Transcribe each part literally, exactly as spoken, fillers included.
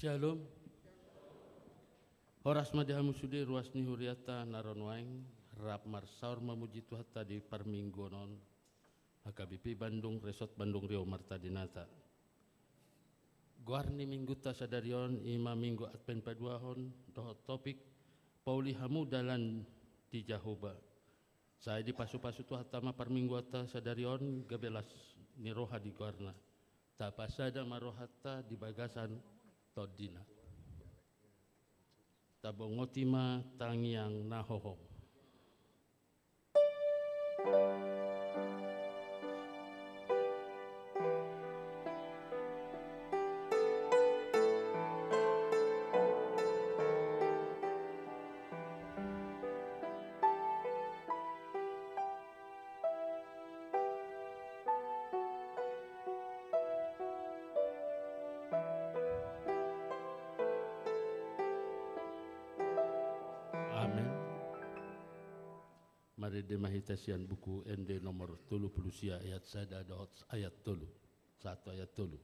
Syalom. Horas ma di hamu sude ruas ni hurianta na ro nuaeng, rap marsaor mamuji Tuhanta di parmingguon on. H K B P Bandung, Resort Bandung Riau Marta Dinata. Goar ni minggunta sadari on i ma Minggu Advent paduahon dohot topik Pauli hamu dalan di Jahowa. Sai dipasupasu Tuhanta ma parmingguonta sadari on gabe las ni roha di goarna. Tapasada ma rohanta di bagasan tondina. Tabongoti ma tangiang na hohom. Amen. Marende ma hita sian Buku Ende nomor tolu pulu sia, ayat sada dohot ayat tolu. Sahat tu ayat tolu.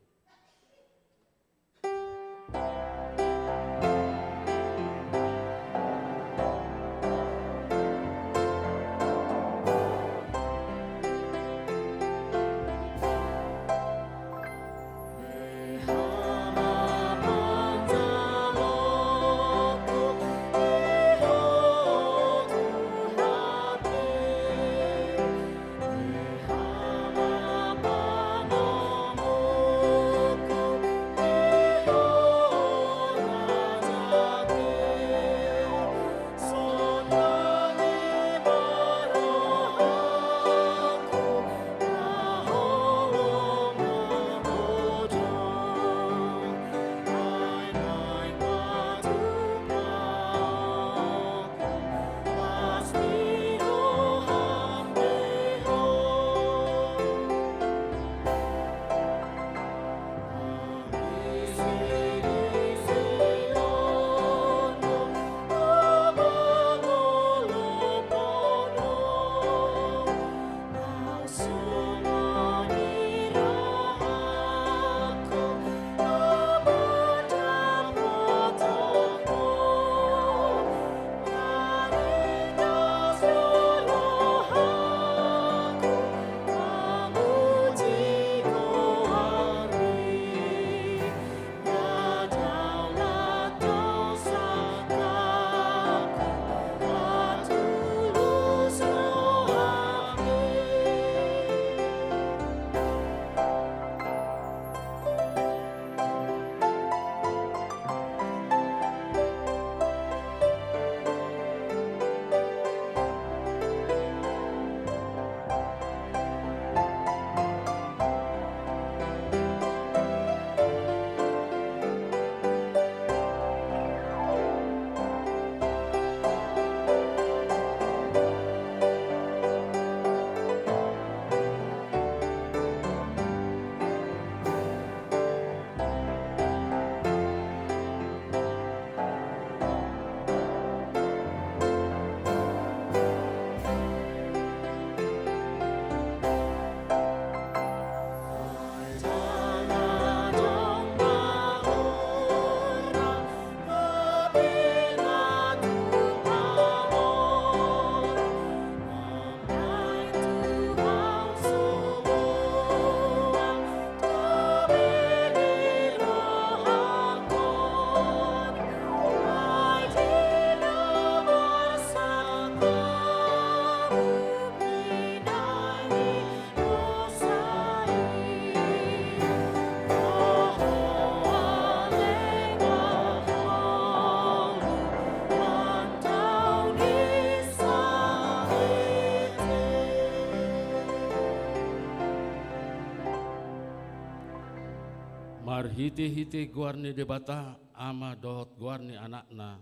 Marhite-hite goar ni Debata Ama dohot goar ni Anakna,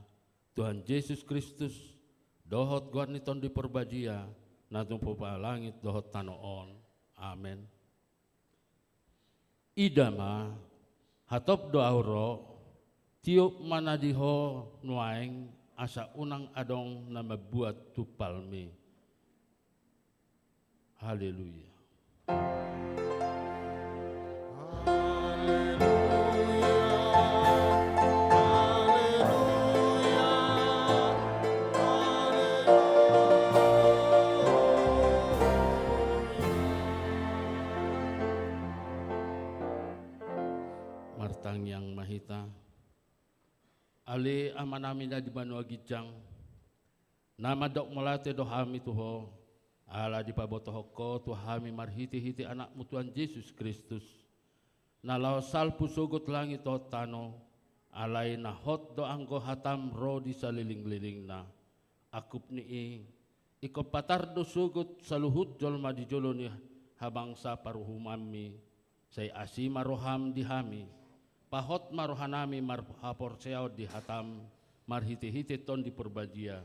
Tuhan Jesus Kristus, dohot goar ni Tondi Parbadia, na tumompa langit dohot tano on. Amen. Ida ma, hatop do ahu ro, tiop ma na di ho nuaeng, asa unang adong na mambuat tumpalmi. Haleluya. Martangiang ma hita. Ale Amanami na di banua ginjang, na mandok mauliate do hami tu Ho, ala dipabotohon Ho tu hami marhite-hite Anakmu Tuhan Jesus Kristus, na laho salpu sogot langit dohot tano, alai na hot do anggo hataM ro di salelenglelengna. Angkup ni i, ingkon patar do sogot saluhut jolma di jolo ni habangsa paruhumanMi, sai asi ma rohaM di hami, pahot ma rohanami marhaporseaon di hataM, marhite-hite Tondi Parbadia.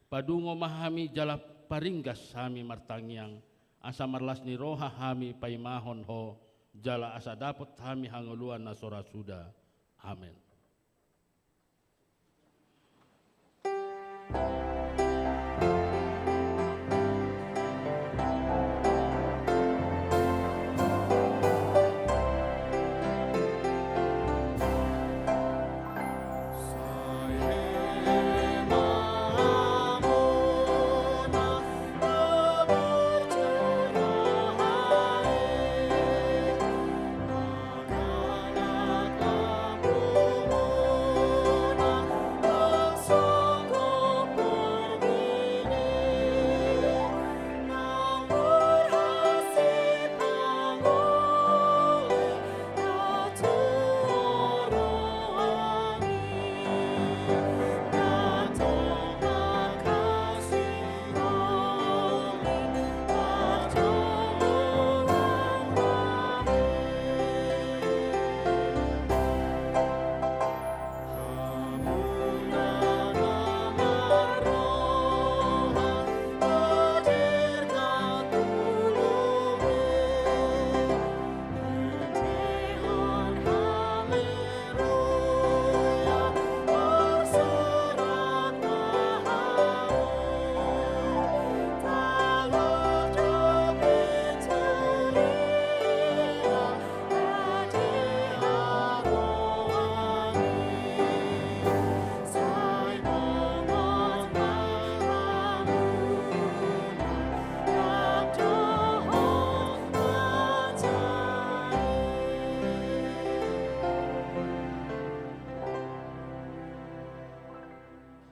Padungo ma hami jala paringgas hami martangiang, asa marlas ni roha hami paimahon Ho, jala asa dapot hami hangoluan na so ra suda. Amen.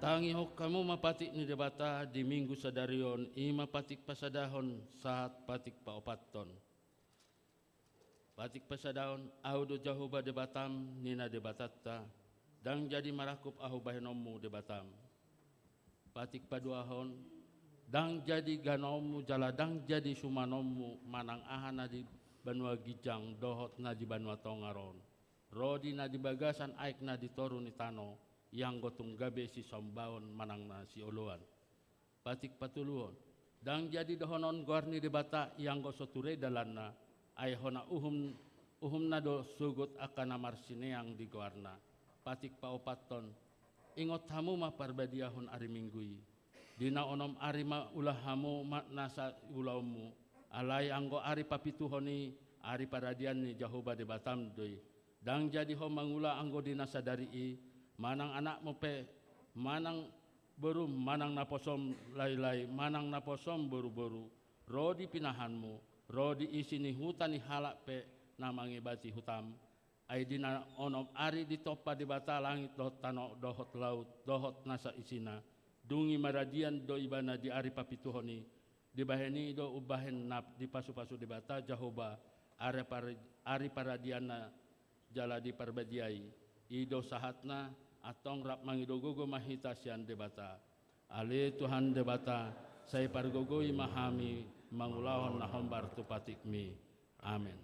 Tangihon hamu ma patik ni Debata di Minggu sadari on, i ma patik pasadahon sahat patik paopathon. Patik pasadahon, Ahu do Jahowa Debatam, ninna Debatanta, ndang jadi marangkup Ahu bahenonmu Debatam. Patik paduahon, ndang jadi ganaonmu jala ndang jadi sumanonmu manang aha na di banua ginjang dohot na di banua tonga on, ro di na di bagasan aek na di toru ni tano, ianggo tung gabe sisombaon manang na sioloan. Patik patoluhon, ndang jadi dohonon goar ni Debata ianggo so ture dalanna, ai hona uhum, uhumna do sogot angka na marsineang di goarna. Patik paopathon, ingot hamu ma parbadiahon ari Minggu i. Di na onom ari ma ula hamu ma nasa ulaonmu, alai anggo ari papituhon i, ari paradian ni Jahowa Debatam do i. Ndang jadi ho mangula anggo di na sadari i, manang anakmu pe, manang borum, manang naposom lae-lae, manang naposom boru-boru, ro di pinahanmu, ro di isi ni huta ni halak pe na mangebati hutam. Ai di na onom ari ditompa Debata langit dohot tano dohot laut dohot nasa isina, dung i maradian do ibana di ari papituhon i. Dibahen i do umbahen na dipasu-pasu Debata Jahowa ari par-, ari paradianna jala di parbadia i. I do sahatna, antong rap mangido gogo ma hita sian Debata. Ale Tuhan Debata, sai pargogoi ma hami mangulahon na hombar tu patikmi. Amen.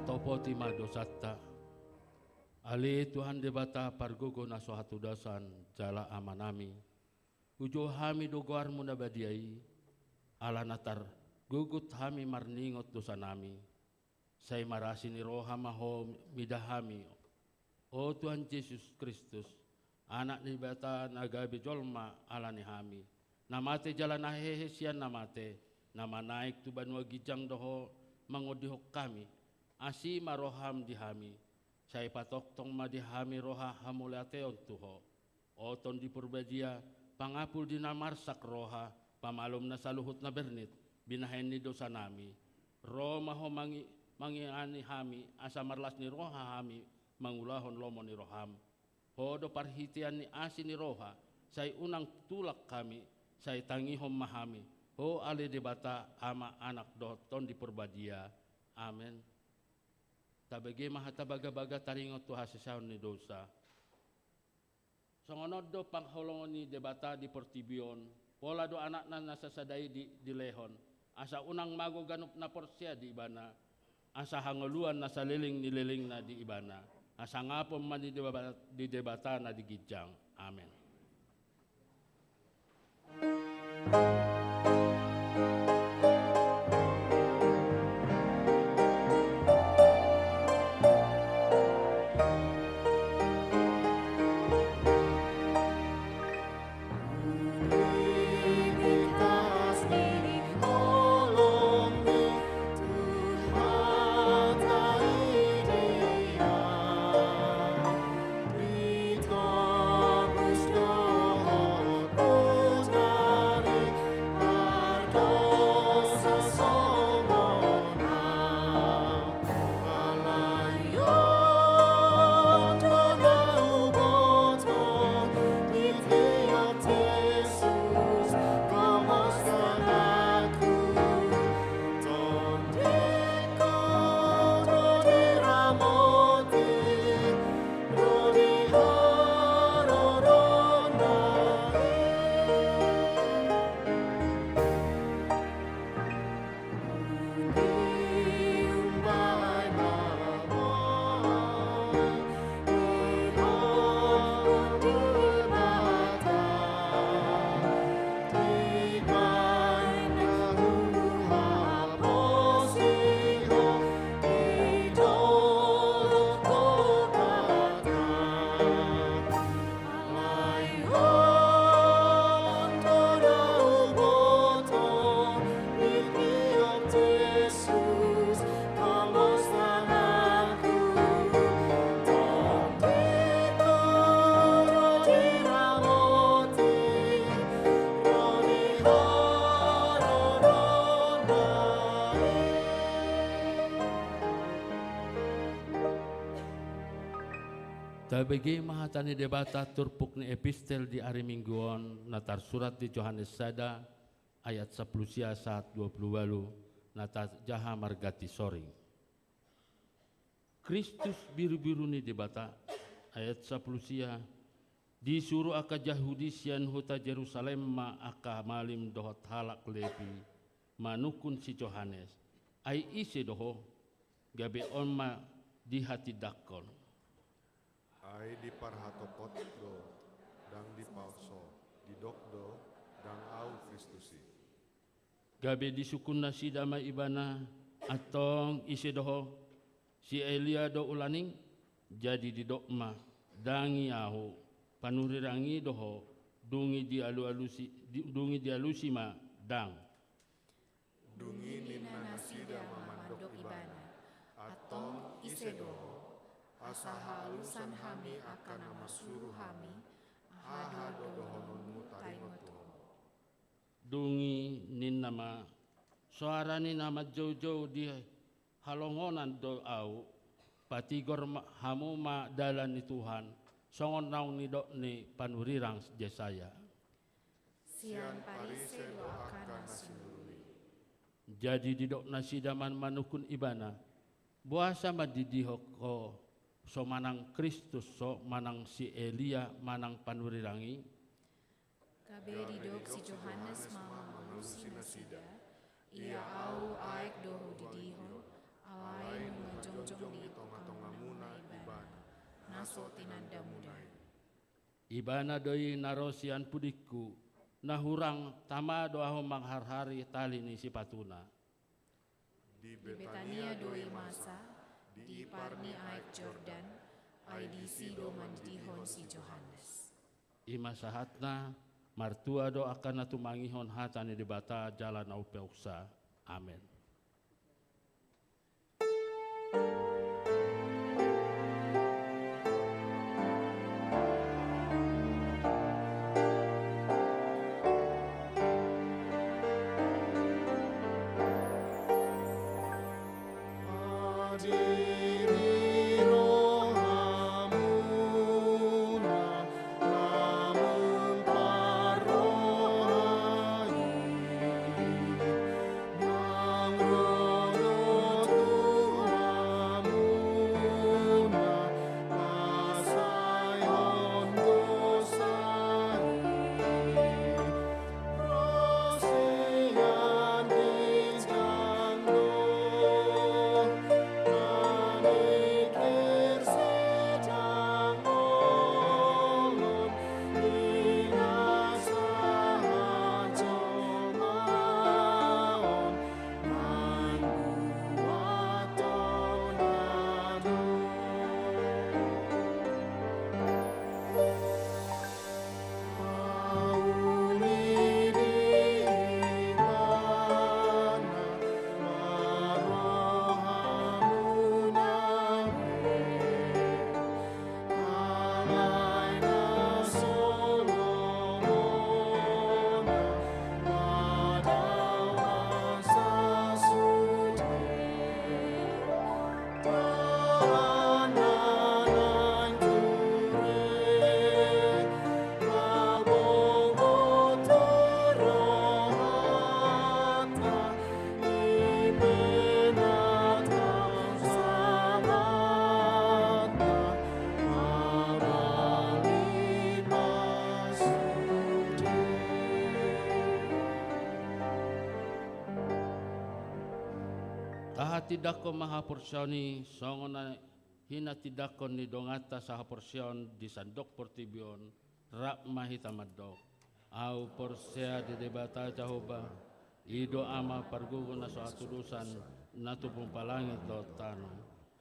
Topoti ma dosanta. Ale Tuhan Debata pargogo na so hatudosan jala Amanami, hujou hami do goarMu na badia i, ala na targogot hami marningot dosanami. Sai marasi ni roha ma Ho mida hami, o Tuhan Jesus Kristus, Anak ni Debata na gabe jolma ala ni hami, na mate jala na hehe sian na mate, na manaek tu banua ginjang do Ho mangondihon hami. Asi ma rohaM di hami, sai patongtong ma di hami roha hamauliateon tu Ho. O Tondi Porbadia, pangapul di na marsak roha, pamalum na saluhut na bernit, binahen ni dosanami. Ro ma Ho mangi-, mangiani hami, asa marlas ni roha hami mangulahon lomo ni rohaM. Ho do parhitean ni asi ni roha, sai unang tulak hami, sai tangihon ma hami, Ho ale Debata, Ama, Anak dohot Tondi Porbadia. Amen. Tabege ma hata bagabaga taringot tu hasesehon ni dosa. Songon on do pangholongon ni Debata di portibi on, pola do Anakna na sasada i di, dilehon, asa unang mago ganup na porsea di Ibana, asa hangoluan na saleleng ni lelengna di Ibana, hasangapon ma di Deba-, di Debata na di ginjang. Amen. Tabege ma hata ni Debata turpuk ni epistel di ari Minggu on na tarsurat di Johannes sada ayat sampulu sia sahat dua pulu ualu, na tajaha marganti soring. Kristus birubiru ni Debata, ayat sampulu sia, disuru angka Jahudi sian huta Jerusalem ma angka malim dohot halak Lepi manungkun si Johannes. Ai ise do ho? Gabe on ma dihatindangkon. Ai diparhatopot do, ndang dipaoso, didok do, ndang ahu Kristus i. Gabe disungkun nasida ma ibana, antong ise do ho? Si Elia do ulaning? Jadi didok ma, ndang i ahu, panurirang i do ho, dung i dialu-alusi, di-, dung i dialusi ma, ndang. Dung i ninna nasida ma mandok ibana, antong ise do ho, asa haalusan hami angka na marsuru hami, aha do dohononmu taringot tu ho? Dung i ninna ma, soara ni na manjoujou di halongonan do ahu, patigor ma, hamu ma dalan ni Tuhan, songon naung nidok ni panurirang Jesaya. Sian Parise do angka na sinuru i. Jadi didok nasida ma manungkun ibana, boasa ma didok ho so manang Kristus ho, manang si Elia, manang panurirang i? Gabe didok si Johannes ma mangalusi nasida, ia ahu aek do hudidihon, Alai nunga jongjong di tongatongamuna Ibana, na so tinandamuna i. Ibana do i na ro sian pudingku, na hurang tama do ahu mangharhari tali ni sipatuna. Di Betania do i masa, di ipar ni aek Jordan, ai disi do mandihon si Johannes. I ma sahatna. Martua do angka na tumangihon hata ni Debata jala na umpeopsa. Amen. Tahatindangkon ma haporseaon i songon na hinatindangkon ni donganta sahaporseaon di sandok portibi on. Rap ma hita mandok. Ahu porsea di Debata Jahowa, i do Ama pargogo na so hatudosan, na tumompa langit dohot tano.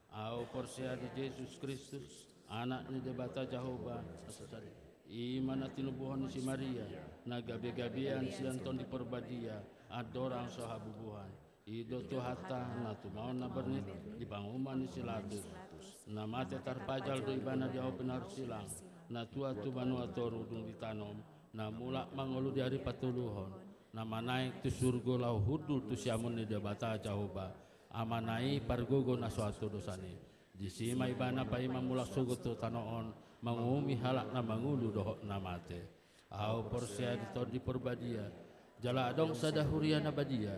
Ahu porsea di Jesus Kristus, Anak ni Debata Jahowa, na so sada i, i ma na tinubuhon ni si Maria, na gabegabean sian Tondi Parbadia, andorang so habubuhan. I do Tuhanta, na tumaon na bernit di panguhuman ni si Latus. Na mate tarpajal do Ibana di ahu pinarsilang, na tuat tu banua toru dung ditanom, na mulak mangolu di ari patoluhon, na manaek tu surgo laho hundul tu siamun ni Debata Jahowa, Amana i pargogo na so hatudosan i. Disi ma Ibana paima mulak sogot tu tano on, manguhumi halak na mangolu dohot na mate. Ahu porsea di Tondi Parbadia, jala adong sada huria na badia,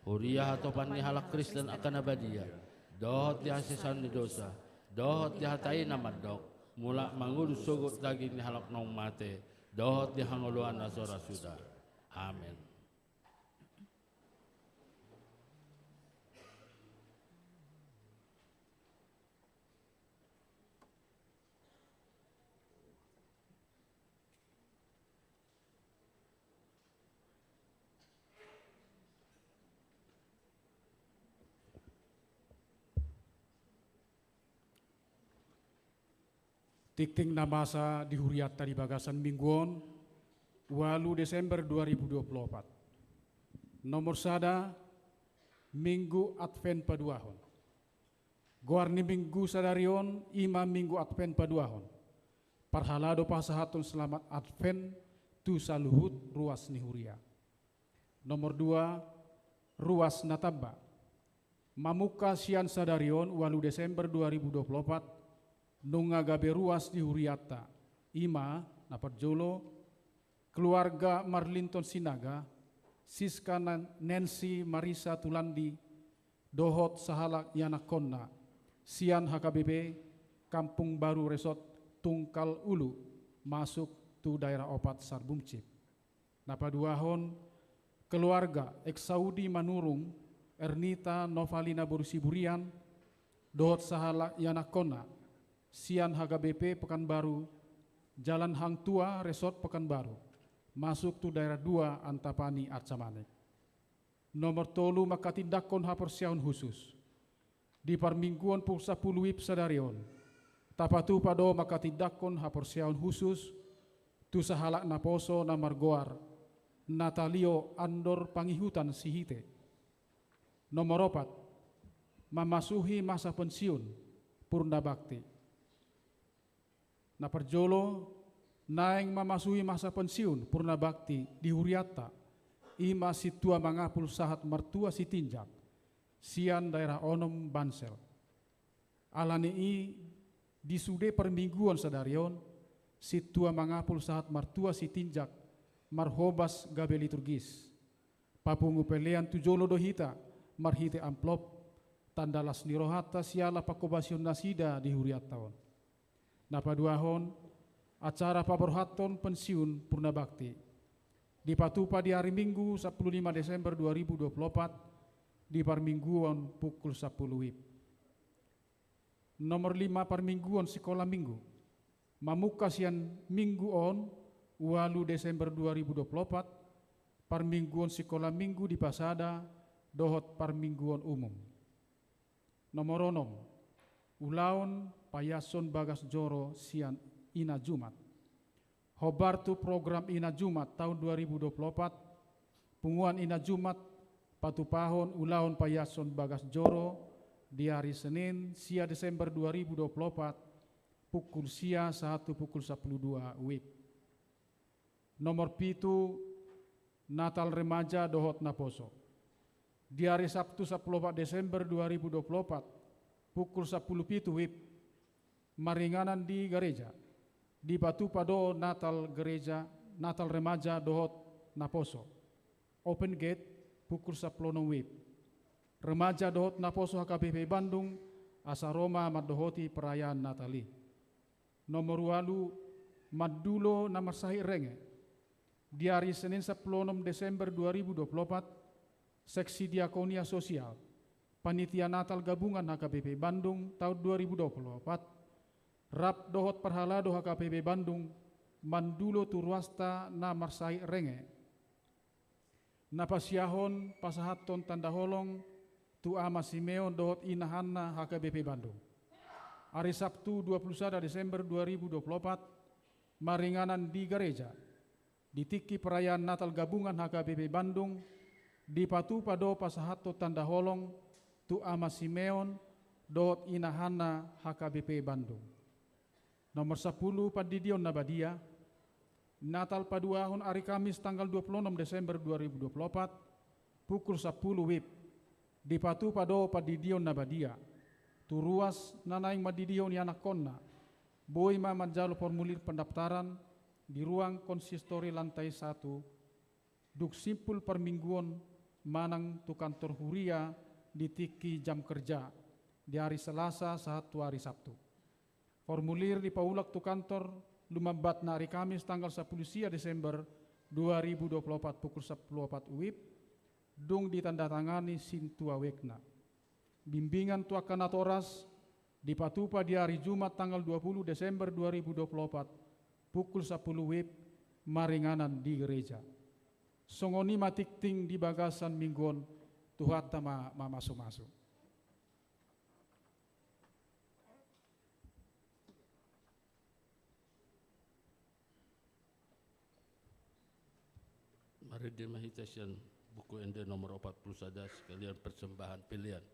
huria hatopan ni halak Kristen angka na badia, dohot di hasesaon ni dosa, dohot di hata i na mandok, mulak mangolu sogot daging ni halak naung mate, dohot di hangoluan na so ra suda. Amen. Tingting na masa di hurianta di bagasan minggu on, ualu Desember dua ribu dua puluh opat. Nomor sada, Minggu Advent paduahon. Goar ni minggu sadari on i ma Minggu Advent paduahon. Parhalado pasahathon selamat Advent tu saluhut ruas ni huria. Nomor dua, ruas na tamba. Mamungka sian sadari on, ualu Desember dua ribu dua puluh opat, nunga gabe ruas di hurianta, i ma, na parjolo, keluarga Marlinton Sinaga, Siska Nan-, Nancy Marisa Tulandi, dohot sahalak ianakhonna, sian H K B P Kampung Baru Resort Tungkal Ulu, masuk tu daerah opat Sarbumcip. Na paduahon, keluarga Eksaudi Manurung, Ernita Novalina boru Siburian, dohot sahalak ianakkonna, sian H K B P Pekanbaru, Jalan Hang Tuah, Resort Pekanbaru, masuk tu daerah dua Antapani Arca Manik. Nomor tolu, manghatindanghon haporseaon husus. Di parmingguon pukul sampulu WIB sadari on, tapatupa do manghatindanghon haporseaon husus tu sahalak naposo na margoar Natalio Andor Pangihutan Sihite. Nomor opat, mamasuhi masa pensiun Purna Bakti. Na parjolo, naeng mamasuhi masa pensiun Purna Bakti di hurianta, i ma Sintua Mangapul sahat Martua Sitinjak, sian daerah onom Bansel. Alani i, di sude parmingguon sadari on, Sintua Mangapul sahat Martua Sitinjak marhobas gabe liturgis. Papungu pelean tu jolo do hita marhite amplop, tanda las ni rohanta siala panghobasion nasida di hurianta on. Na paduahon, acara paborhathon pensiun Purna Bakti dipatupa di ari Minggu, sampulu lima Desember dua ribu dua puluh opat, di parmingguon pukul sampulu WIB. Nomor lima, parmingguon sikola Minggu. Mamungka sian Minggu on, ualu Desember dua ribu dua puluh opat, parmingguon sikola Minggu di Pasada dohot parmingguon umum. Nomor onom, ulaon paiashon bagas joro sian Ina Jumat. Hombar tu program Ina Jumat taon dua ribu dua puluh opat, punguan Ina Jumat patupahon ulaon paiashon bagas joro di ari Senin, sia Desember dua ribu dua puluh opat, pukul sia sahat tu pukul sampulu dua WIB. Nomor pitu, Natal remaja dohot naposo. Di ari Sabtu sampulu opat Desember dua ribu dua puluh opat, pukul sampulu pitu WIB, maringanan di gareja. Dipatupa do Natal gereja, Natal remaja dohot naposo. Open gate, pukul sampulu onom WIB. Remaja dohot naposo H K B P Bandung, asa ro ma mandohoti perayaan Natal i. Nomor ualu, mandulo na marsahit renge. Di ari Senin sampulu onom Desember dua ribu dua puluh opat, Seksi Diakonia Sosial, Panitia Natal Gabungan H K B P Bandung taon dua ribu dua puluh opat, rap dohot parhalado H K B P Bandung, mandulo tu ruasta na marsahit renge. Na pasiahon pasahathon tanda holong tu Ama Simeon dohot Ina Hanna H K B P Bandung. Ari Sabtu dua puluh sada Desember dua ribu dua puluh opat, maringanan di gareja. Di tingki perayaan Natal Gabungan H K B P Bandung, dipatupa do pasahathon tanda holong tu Ama Simeon dohot Ina Hanna H K B P Bandung. Nomor sampulu, pandidion na badia. Natal paduahon ari Kamis tanggal dua puluh onom Desember dua ribu dua puluh opat, pukul sampulu WIB. Dipatupa do pandidion na badia tu ruas na naeng mandidihon ianakkonna. Boi ma manjalo formulir pendaftaran di ruang konsistori lantai satu, dung simpul parmingguon manang tu kantor huria di tingki jam kerja di ari Selasa sahat tu ari Sabtu. Formulir dipaulak tu kantor Lumambatna ari Kamis tanggal sampulu sia Desember dua ribu dua puluh opat pukul sampulu opat WIB, dung ditandatangani sintua wekna. Bimbingan tu angka natoras dipatupa di ari Jumat tanggal dua puluh Desember dua ribu dua puluh opat pukul sampulu WIB, maringanan di gereja. Songon i ma tingting di bagasan minggu on. Tuhanta ma mamasumasu. Marende ma hita sian Buku Ende nomor opat pulu sada, sekalian persembahan pelean.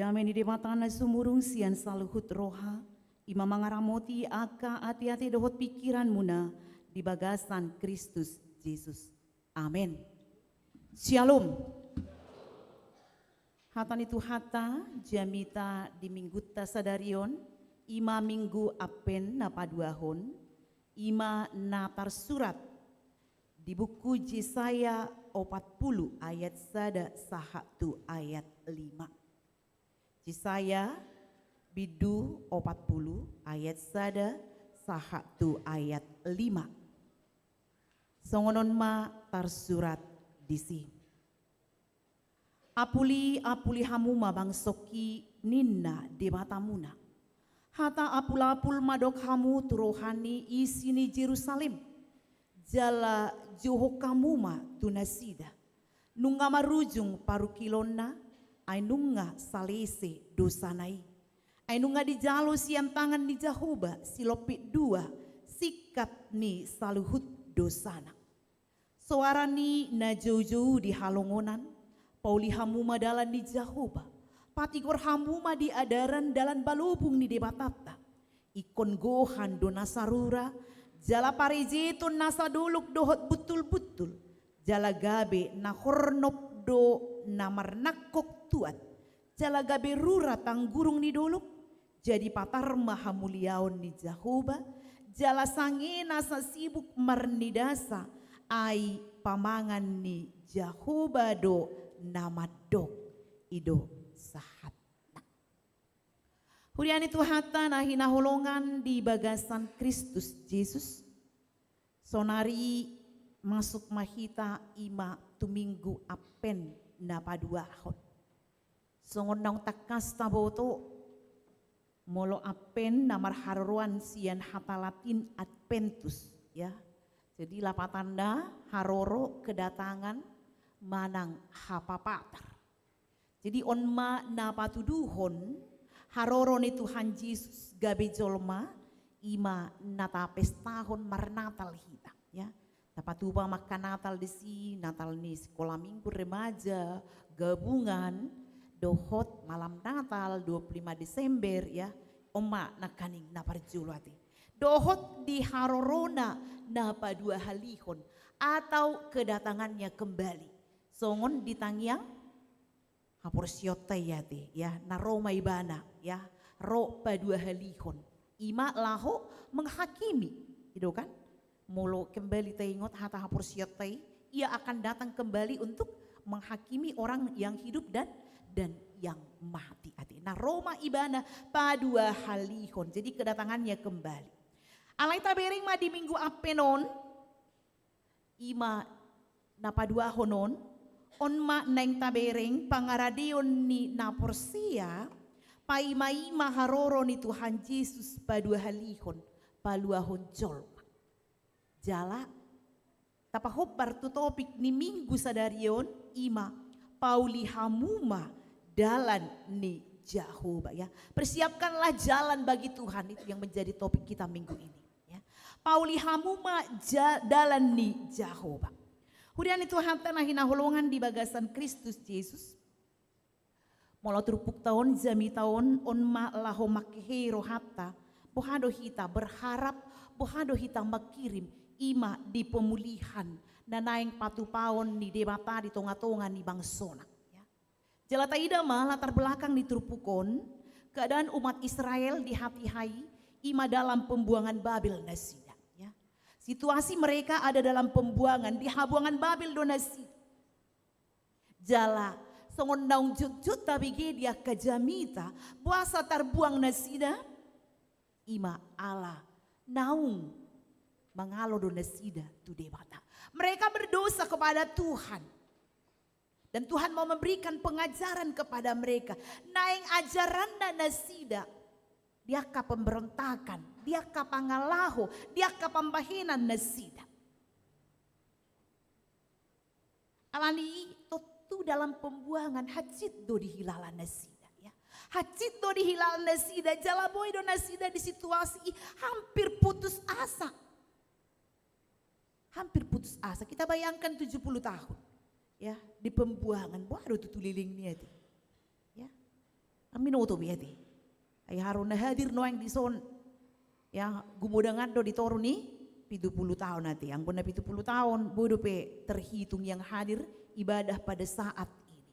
Dame ni Debata na sumurung sian saluhut roha, i ma mangaramoti angka ateate dohot pingkiranmuna di bagasan Kristus Jesus. Amen. Syalom. Hata ni Tuhanta, jamita di minggunta sadari on, i ma minggu Advent na paduahon, i ma na tarsurat di buku Jesaya opat pulu ayat sada sahat tu ayat lima. Jesaya bindu opat pulu ayat sada sahat tu ayat lima. Songon on ma tarsurat disi. Apuli, apuli hamu ma bangsoki, ninna Debatamuna. Hata apulapul ma dok hamu tu roha ni isi ni Jerusalem. Jala johok hamu ma tu nasida. Nunga marujung parungkilonna, ai nunga salese dosana i. Ai nunga dijalo sian tangan ni Jahowa silompit dua singkat ni saluhut dosana. Soara ni na joujou di halongonan, pauli hamu ma dalan ni Jahowa, patigor hamu ma di adaran dalan balobung ni Debatanta. Ingkon gohan do nasa rura, jala parejeton nasa dolok dohot buntulbuntul, jala gabe na hornop do na marnangkok tuat, jala gabe rura tanggurung ni dolok, jadi patar ma hamuliaon ni Jahowa, jala sange nasa sibuk marnidasa, ai pamangan ni Jahowa do na mandok. I do sahatna. Huria ni Tuhanta na hinaholongan di bagasan Kristus Jesus. Sonari masuk ma hita i ma tu minggu Advent na paduahon. Songon naung tangkas taboto, molo Advent na marharoroan sian hata Latin Adventus, ya. Jadi lapatanna haroro, kedatangan, manang hapapatar. Jadi on ma na patuduhon haroro ni Tuhan Jesus gabe jolma, i ma na tapestahon marnatal hita, ya. Tapatupa ma angka Natal disi, Natal ni sikola minggu, remaja, gabungan, dohot malam Natal dua puluh lima Desember, ya. On ma nangkaning na parjolo ate. Dohot di harorona na paduahalihon atau kedatangannya kembali. Songon di tangiang haporseaonta i ate, ya, na ro ma ibana, ya, ro paduahalihon. I ma laho menghakimi, i do kan? Molo kembali taingot hata haporseaonta i, ia akan datang kembali untuk menghakimi orang yang hidup dan, dan yang mati ate. Na ro ma ibana paduahalihon. Jadi kedatangannya kembali. Alai tabereng ma di minggu Advent on, i ma na paduahon on, on ma naeng tabereng pangaradeon ni na porsea, paimaima haroro ni Tuhan Jesus paduahalihon, paluahon jolma. Jala tapahombar tu topik ni minggu sadari on, i ma pauli hamu ma dalan ni Jahowa, ya. Persiapkanlah jalan bagi Tuhan, itu yang menjadi topik kita minggu ini. Ya. Pauli hamu ma ja-, dalan ni Jahowa. Huria ni Tuhanta na hinaholongan di bagasan Kristus Jesus. Molo turpukta on, jamita on, on ma laho mangkehei rohanta, boha do hita berharap, boha do hita mangkirim, i ma di pemulihan na naeng patupaon ni Debata di tongatonga ni bangsona. Ya. Jala taida ma latar belakang ni turpuk on, keadaan umat Israel di hatiha i, i ma dalam pembuangan Babel nasida, ya. Situasi mereka ada dalam pembuangan, di habuangan Babel do nasida. Jala songon naung jotjot tabege di angka jamita, boasa tarbuang nasida, i ma ala naung mangalo do nasida tu Debata. Mereka berdosa kepada Tuhan. Dan Tuhan mau memberikan pengajaran kepada mereka. Naeng ajaranna nasida di angka pemberontakan, di angka pangalaho, di angka pambahenan nasida. Alani i tontu dalam pembuangan hansit do dihilala nasida, ya. Hansit do dihilala nasida, jala boi do nasida di situasi i hampir putus asa. Hampir putus asa. Kita bayangkan tujuh puluh tahun, ya, di pembuangan. Boha do tutu lelengna ate. Ya. Ndang binoto be ate. Ai haroro na hadir nuaeng dison. Ya, gumodangan do di toru ni pitu pulu taon ate. Anggo na pitu pulu taon, boi dope terhitung yang hadir ibadah pada saat ini.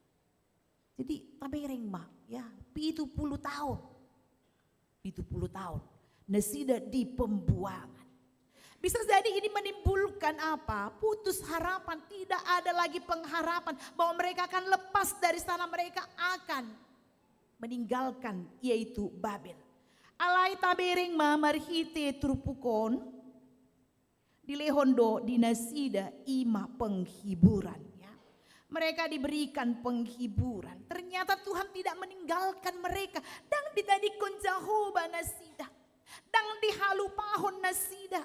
Jadi, tabereng ma, ya, pitu pulu taon. Pitu pulu taon. Nasida di pembuangan. Bisa jadi ini menimbulkan apa? Putus harapan, tidak ada lagi pengharapan bahwa mereka akan lepas dari sana, mereka akan meninggalkan, yaitu Babel. Alai tabereng ma marhite turpuk on, dilehon do di nasida i ma penghiburan, ya. Mereka diberikan penghiburan. Ternyata Tuhan tidak meninggalkan mereka. Ndang ditadingkon Jahowa nasida. Ndang dihalupahon nasida.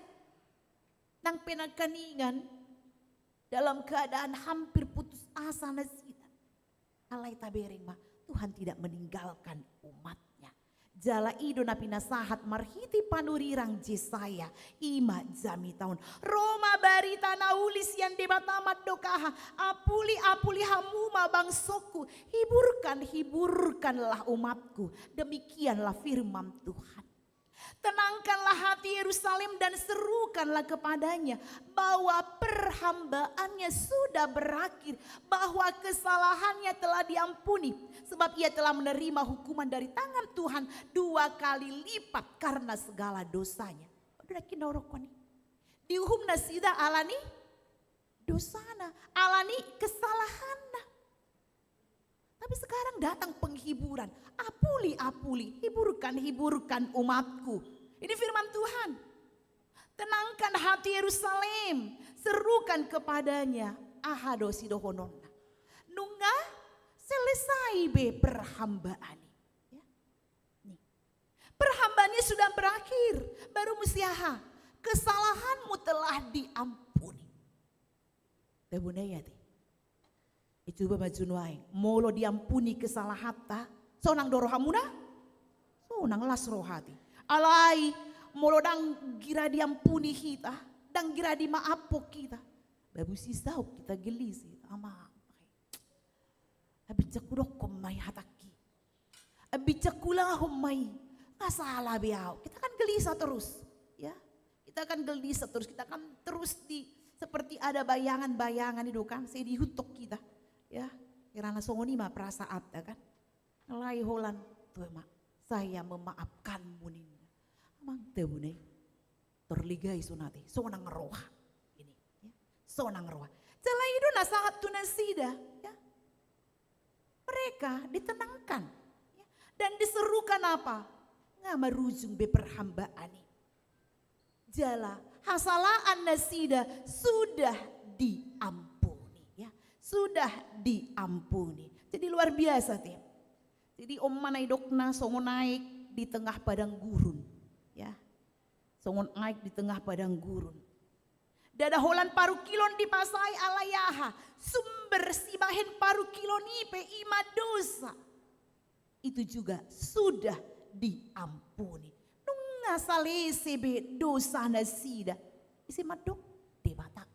Nang pe nangkiningan dalam keadaan hampir putus asa nasida. Alai tabereng ma, Tuhan tidak meninggalkan umat-Nya. Jala i do na pinasahat marhite panurirang Jesaya, i ma jamita on. Ro ma barita na uli sian Debata mandok aha? Apuli, apuli hamu ma bangsongku, hiburkan, hiburkanlah umatku. Demikianlah firman Tuhan. Tenangkanlah hati Yerusalem dan serukanlah kepadanya bahwa perhambaannya sudah berakhir, bahwa kesalahannya telah diampuni, sebab ia telah menerima hukuman dari tangan Tuhan dua kali lipat karena segala dosanya. Udah, na kinorokkon i. Diuhum nasida alani dosana, alani kesalahanna. Tapi sekarang datang penghiburan. Apuli, apuli, hiburkan, hiburkan umatku. Ini firman Tuhan. Tenangkan hati Yerusalem, serukan kepadanya. Aha do sidohononna? Nunga selesai be perhambaan i. Ya. Nih. Perhambaannya sudah berakhir. Baru muse aha? Kesalahanmu telah diampuni. Tabo nai ate. Icoba ma jo nuaeng, molo diampuni kesalahanta, sonang do rohamuna? Sonang, las roha ate. Alai, molo ndang gira diampuni hita, ndang gira dimaaphon hita, babu si sauk hita gelis, ama. Abinjak hudokkon ma i hatangki. Abinjak hulahon ma i. Nga sala be au. Kita kan gelisah terus, ya. Kita kan gelisah terus. Kita kan terus di, seperti ada bayangan-bayangan i do kan, sai dihuthon hita. Ya, karena songon i ma perasaanta kan. Alai holan, tu ma, saya memaafkanmu ninna. Amang tabo nai. Terligai sonate, sonang roha. Ini, ya. Sonang roha. Jala i do nasahat tu nasida, ya. Mereka ditenangkan, ya. Dan diserukan apa? Nga marujung be perhambaan i. Jala hasalaan nasida sudah diampuni, ya. Sudah diampuni. Jadi luar biasa, tim. Jadi on ma na idokna songon aek di tengah padang gurun, ya. Songon aek di tengah padang gurun. Ndada holan parungkilon dipasai alai aha? Sumber sibahen parungkilon i pe i ma dosa. Itu juga sudah diampuni. Nunga salese be dosa nasida. Ise mandok? Debata.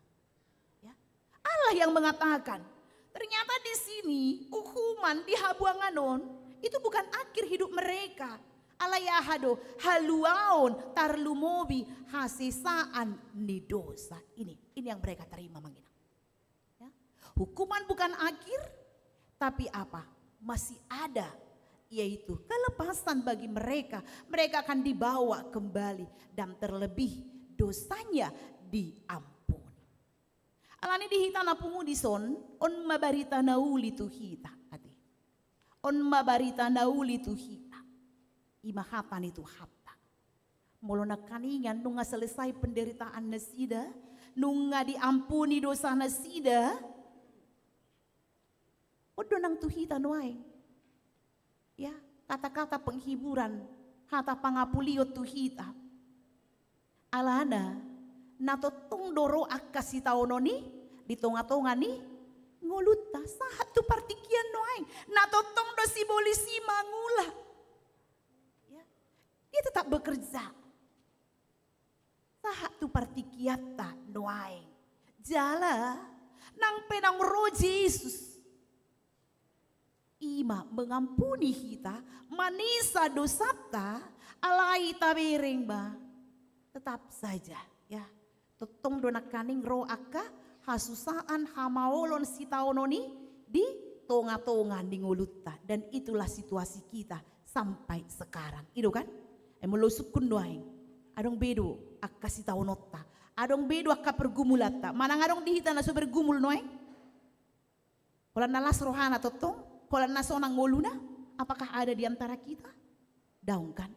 Ya. Allah yang mengatakan. Ternyata di sini, uhuman di habuangan on, itu bukan akhir hidup mereka. Alai aha do? Haluaon tarlumobi hasesaan ni dosa. Ini, ini yang mereka terima, Amang Inang. Ya. Hukuman bukan akhir, tapi apa? Masih ada, yaitu kelepasan bagi mereka. Mereka akan dibawa kembali dan terlebih dosanya diampuni. Alani di hita na pungu dison, on ma barita na uli tu hita, ate. On ma barita na uli tu hita. I ma hata ni Tuhanta. Molo nangkiningan nunga selesai penderitaan nasida, nunga diampuni dosa nasida, on do nang tu hita nuaeng. Ya, kata-kata penghiburan, hata pangapulion tu hita. Alana, na tongtong do ro angka sitaonon i di tonga-tonga ni ngolunta, sahat tu partingkian nuaeng. Na tongtong do sibolis i mangula. Ya. Dia tetap bekerja. Sahat tu partingkianta nuaeng. Jala, nang pe naung ro Jesus. I ma mengampuni hita, manesa dosanta, alai tabereng ma. Tetap saja, ya. Tongtong do nangkaning ro angka hasusaan, hamaolon, sitaonon i di tonga-tonga ni ngolunta. Dan itulah situasi kita sampai sekarang. I do kan? Ai molo sungkun nuaeng. Adong be do angka sitaononta. Adong be do angka pergumulanta. Manang adong di hita na so bergumul nuaeng? Holan na las rohana tongtong, holan na sonang ngoluna, apakah ada di antara kita? Daong kan?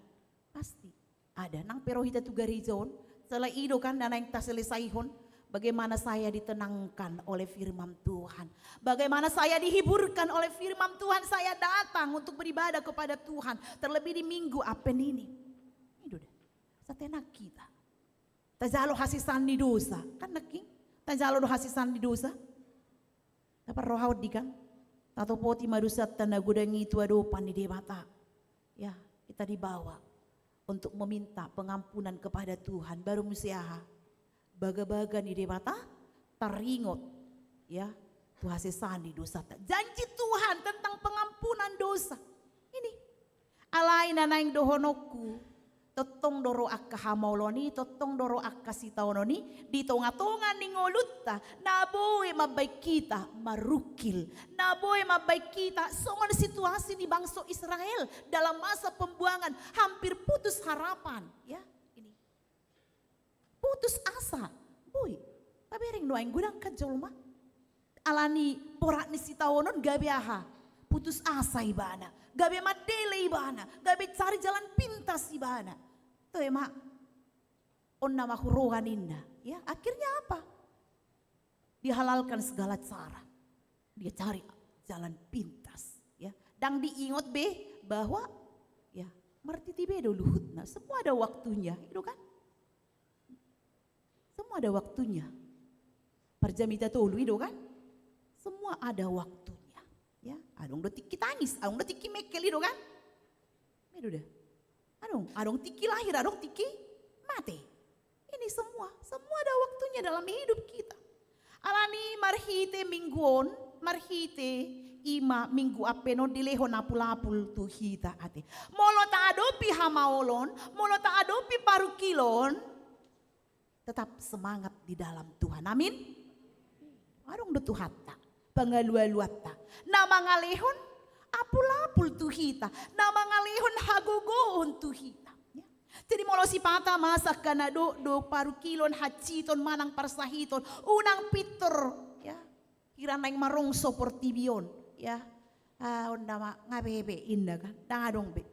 Pasti ada. Nang pe ro hita tu gareja on, sala i do kan na naeng taselesaihon, bagaimana saya ditenangkan oleh firman Tuhan. Bagaimana saya dihiburkan oleh firman Tuhan, saya datang untuk beribadah kepada Tuhan. Terlebih di Minggu Advent ini. I do da. Sai tenang hita. Tajalo hasesaan ni dosa. Kan nangkin? Tajalo do hasesaan ni dosa. Taparrohahon di kan? Tatopoti ma dosanta na godang i tu adopan ni Debata. Ya, kita dibawa untuk meminta pengampunan kepada Tuhan. Baru muse aha? Bagabaga ni Debata taringot. Ya, tu hasesaan ni dosanta. Janji Tuhan tentang pengampunan dosa. Ini. Alai na naeng dohononku, tongtong do ro angka hamaolon i, tongtong do ro angka sitaonon i, di tonga-tonga ni ngolunta, na boi mambaen hita marungkil, na boi mambaen hita songon situasi ni bangso Israel dalam masa pembuangan, hampir putus harapan, ya, ini. Putus asa. Boi. Tabereng nuaeng godang kan jolma. Alani borat ni sitaonon gabe aha? Putus asa ibana. Gabe mandele ibana. Gabe cari jalan pintas ibana. Toe ma. On nama huroha ninna. Ya, akhirnya apa? Dihalalkan segala cara. Dia cari jalan pintas. Ya. Ndang diingot be bahwa, ya, martiti be do luhutna. Semua ada waktunya, i do kan? Semua ada waktunya. Parjamita tolu i do kan? Semua ada waktunya. Ya, adong do tingki tangis, adong do tingki mengkel i do kan? I do da. Adong, adong tingki lahir, adong tingki mate. Ini semua, semua ada waktunya dalam hidup kita. Alani marhite minggu on, marhite i ma Minggu Advent on dilehon apul-apul tu hita ate. Molo taadopi hamaolon, molo taadopi parungkilon, tetap semangat di dalam Tuhan. Amin. Adong do Tuhanta, pangalualuanta. Na mangalehon apul-apul tu hita, na mangalehon hagogoon tu hita. Ya. Jadi molo sipata masa angka na dok do parungkilon, hansiton manang parsahiton, unang pintor, ya. Hira naeng marongso portibi on, ya. Ah, on nama nga bebe inna kan, ndang adong be.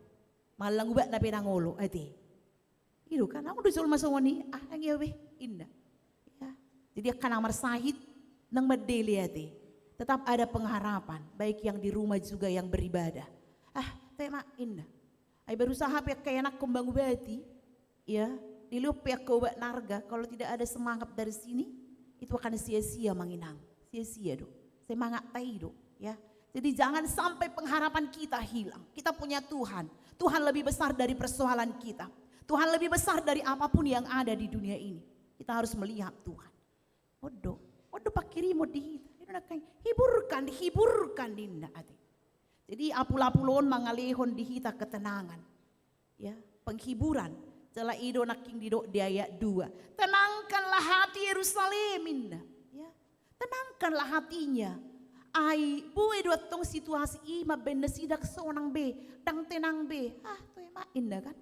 Mallang ubatna pe ndang olo, ate. I do kan, adong do jolma songon i, ah, ndang ia be, inna. Ya. Jadi angka na marsahit, ndang mandele ate. Tetap ada pengharapan, baik yang di rumah juga yang beribadah. Ah, toe ma, inna. Ai berusaha pe angka ianakhon mangubati, ya, dilehon pe angka obat na arga, kalau tidak ada semangat dari sini, itu akan sia-sia ma inang, sia-sia do. Semangatta i do, ya. Jadi jangan sampai pengharapan kita hilang. Kita punya Tuhan. Tuhan lebih besar dari persoalan kita. Tuhan lebih besar dari apapun yang ada di dunia ini. Kita harus melihat Tuhan. On do, on do pangkirimon di hita. I do nangkaning, hiburkan, hiburkan ninna ate. Jadi apul-apul on mangalehon di hita ketenangan. Ya, penghiburan. Jala i do nangkin didok di ayat dua. Tenangkanlah hati Yerusalem, inna. Ya. Tenangkanlah hatinya. Ai, boi do antong situasi i mambaen nasida sonang be, ndang tenang be. Ah, toe ma, inna kan.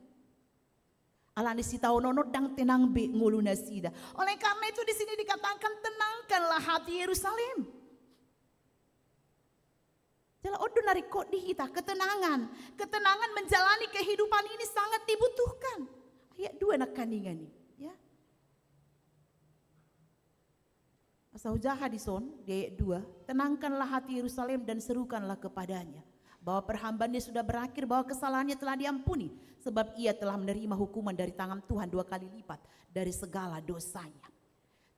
Alani sitaonon on ndang tenang be ngolu nasida. Oleh karena itu di sini dikatakan tenangkanlah hati Yerusalem. Jala on do na ringkot di hita, ketenangan. Ketenangan menjalani kehidupan ini sangat dibutuhkan. Ayat dua nangkaningan i, ya. Asa hujaha dison, di ayat dua, tenangkanlah hati Yerusalem dan serukanlah kepadanya, bahwa perhambaannya sudah berakhir, bahwa kesalahannya telah diampuni, sebab ia telah menerima hukuman dari tangan Tuhan dua kali lipat dari segala dosanya.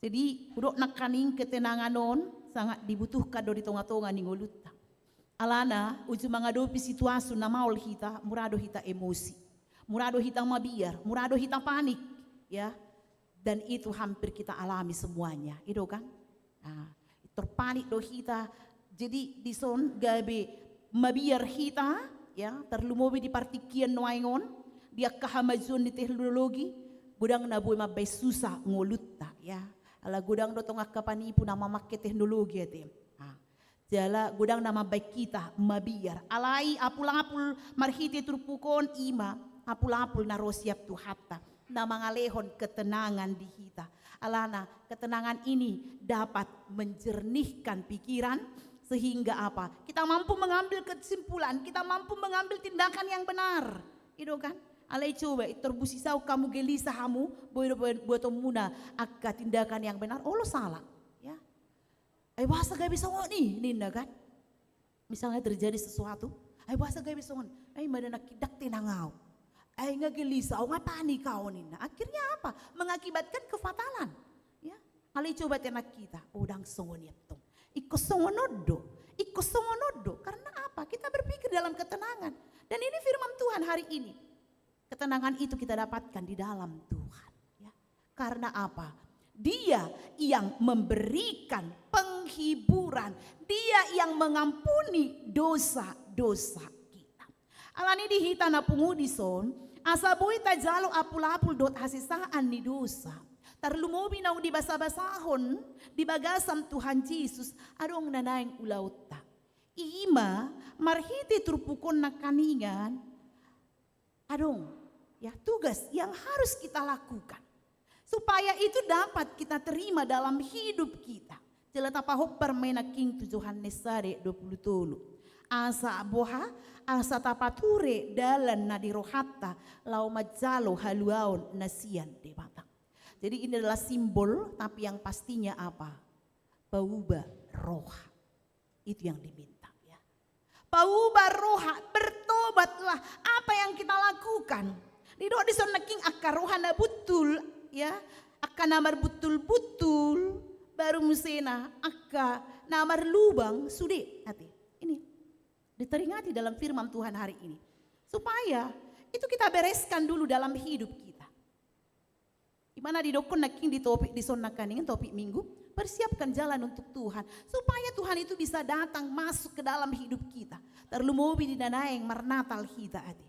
Jadi, hudok nangkaning ketenangan on sangat dibutuhkan do di tonga-tonga ni ngolunta. Alana, uju mangadopi situasi na maol hita, mura do hita emosi. Mura do hita mabiar, mura do hita panik, ya. Dan itu hampir kita alami semuanya, i do kan? Nah, terpanik do hita. Jadi dison gabe mabiar hita, ya, tarlumobi di partingkian nuaeng on, di angka hamajuon ni teknologi, godang na boi mambaen susa ngolunta, ya. Ala godang do tong angka panipu na mamangke teknologi ate. Ah. Jala godang na mambaen hita mabiar. Alai apul-apul marhite turpuk on i ma, apul-apul na ro sian Tuhanta, na mangalehon ketenangan di hita. Alana, ketenangan ini dapat menjernihkan pikiran, sehingga apa? Kita mampu mengambil kesimpulan, kita mampu mengambil tindakan yang benar. I do kan? Alai coba, i torbus i saut hamu gelisah hamu, boi do buat-, buatonmuna angka tindakan yang benar, olo sala. Ya. Ai boasa gabe songon i, ninna kan? Misalnya terjadi sesuatu, ai boasa gabe songon, ai mada nangkin ndang tenang au. Ai nga gelisah au, nga panik au ninna. Akhirnya apa? Mengakibatkan kefatalan. Ya. Alai coba tenang hita, oh, ndang songon i antong. Ingkon songon on do. Ingkon songon on do. Karena apa? Kita berpikir dalam ketenangan. Dan ini firman Tuhan hari ini. Ketenangan itu kita dapatkan di dalam Tuhan. Ya. Karena apa? Dia yang memberikan penghiburan. Dia yang mengampuni dosa-dosa kita. Alani di hita na pungu dison, asa boi tajalo apul-apul dohot hasesaan ni dosa. Tarlumobi naung dibasa-basahon di bagasan Tuhan Jesus, adong na naeng ulaonta. I ma, marhite turpuk on nangkiningan, adong, ya, tugas yang harus kita lakukan supaya itu dapat kita terima dalam hidup kita. Jala tapahobar ma i nangkin tu Johannes sada dua pulu tolu. Asa boha, asa tapature dalan na di rohanta laho manjalo haluaon na sian Debata. Jadi ini adalah simbol, tapi yang pastinya apa? Pauba roha. Itu yang diminta, ya. Pauba roha, bertobatlah. Apa yang kita lakukan? Didok dison nangkin angka roha na buntul, ya. Angka na marbuntul-buntul, baru musena angka na marlubang, sude, ate. Ini diteringati dalam firman Tuhan hari ini. Supaya itu kita bereskan dulu dalam hidup kita. Di mana didokkon nangkin di topik dison nangkiningan, topik minggu, persiapkan jalan untuk Tuhan. Supaya Tuhan itu bisa datang masuk ke dalam hidup kita. Tarlumobi di na naeng marnatal hita, ate.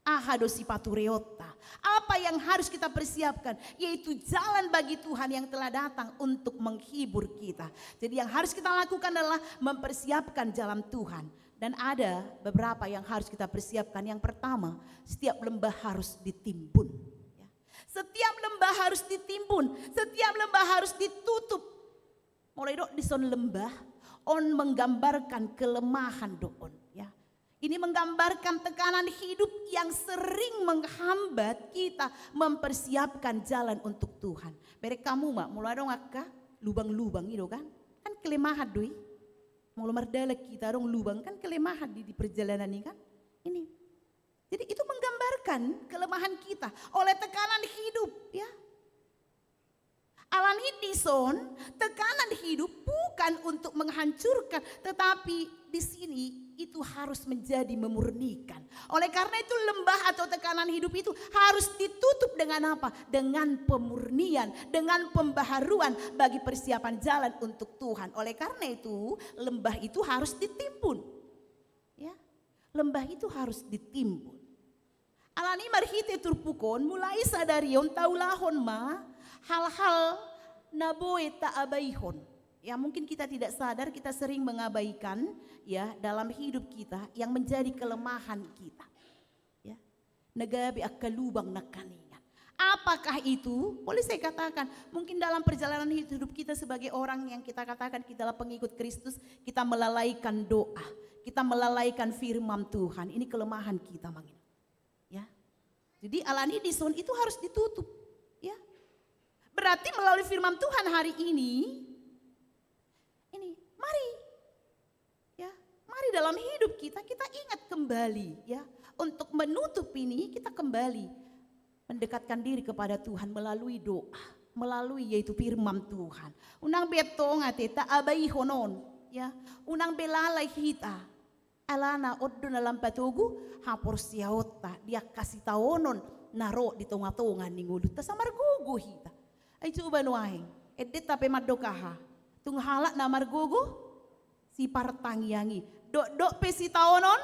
Aha do sipatureonta? Apa yang harus kita persiapkan? Yaitu jalan bagi Tuhan yang telah datang untuk menghibur kita. Jadi yang harus kita lakukan adalah mempersiapkan jalan Tuhan. Dan ada beberapa yang harus kita persiapkan. Yang pertama, setiap lembah harus ditimbun. Ya. Setiap lembah harus ditimbun, setiap lembah harus ditutup. Molo didok dison lembah, on menggambarkan kelemahan do on, ya. Ini menggambarkan tekanan hidup yang sering menghambat kita mempersiapkan jalan untuk Tuhan. Bereng hamu ma, molo adong angka lubang-lubang i do kan? Kan kelemahan do i. Molo mardalan hita adong lubang kan kelemahan di, di perjalanan i kan? Ini. Jadi itu menggambarkan kelemahan kita oleh tekanan hidup, ya. Alani dison, tekanan hidup bukan untuk menghancurkan, tetapi di sini itu harus menjadi memurnikan. Oleh karena itu lembah atau tekanan hidup itu harus ditutup dengan apa? Dengan pemurnian, dengan pembaharuan bagi persiapan jalan untuk Tuhan. Oleh karena itu lembah itu harus ditimbun. Ya, lembah itu harus ditimbun. Alani marhite turpuk on, mulai sadari on taulahon ma hal-hal na boi taabaihon. Ya, mungkin kita tidak sadar, kita sering mengabaikan, ya, dalam hidup kita yang menjadi kelemahan kita. Ya. Na gabe angka lubang nangkiningan. Apakah itu? Boleh saya katakan, mungkin dalam perjalanan hidup kita sebagai orang yang kita katakan kita adalah pengikut Kristus, kita melalaikan doa, kita melalaikan firman Tuhan. Ini kelemahan kita, Mang. Ya. Jadi alani dison itu harus ditutup. Ya. Berarti melalui firman Tuhan hari ini, ini, mari. Ya, mari dalam hidup kita, kita ingat kembali, ya. Untuk menutup ini, kita kembali mendekatkan diri kepada Tuhan melalui doa, melalui yaitu firman Tuhan. Unang be antong ate taabaihon on, ya. Unang be lalai hita. Alana on do na lam patogu haporseaonta di angka sitaonon na ro di tonga-tonga ni ngolunta, asa margogo hita. Ai coba nuaeng, endenta pe mandok aha? Tung halak na margogo sipartangiangi, Dokdok pe sitaonon,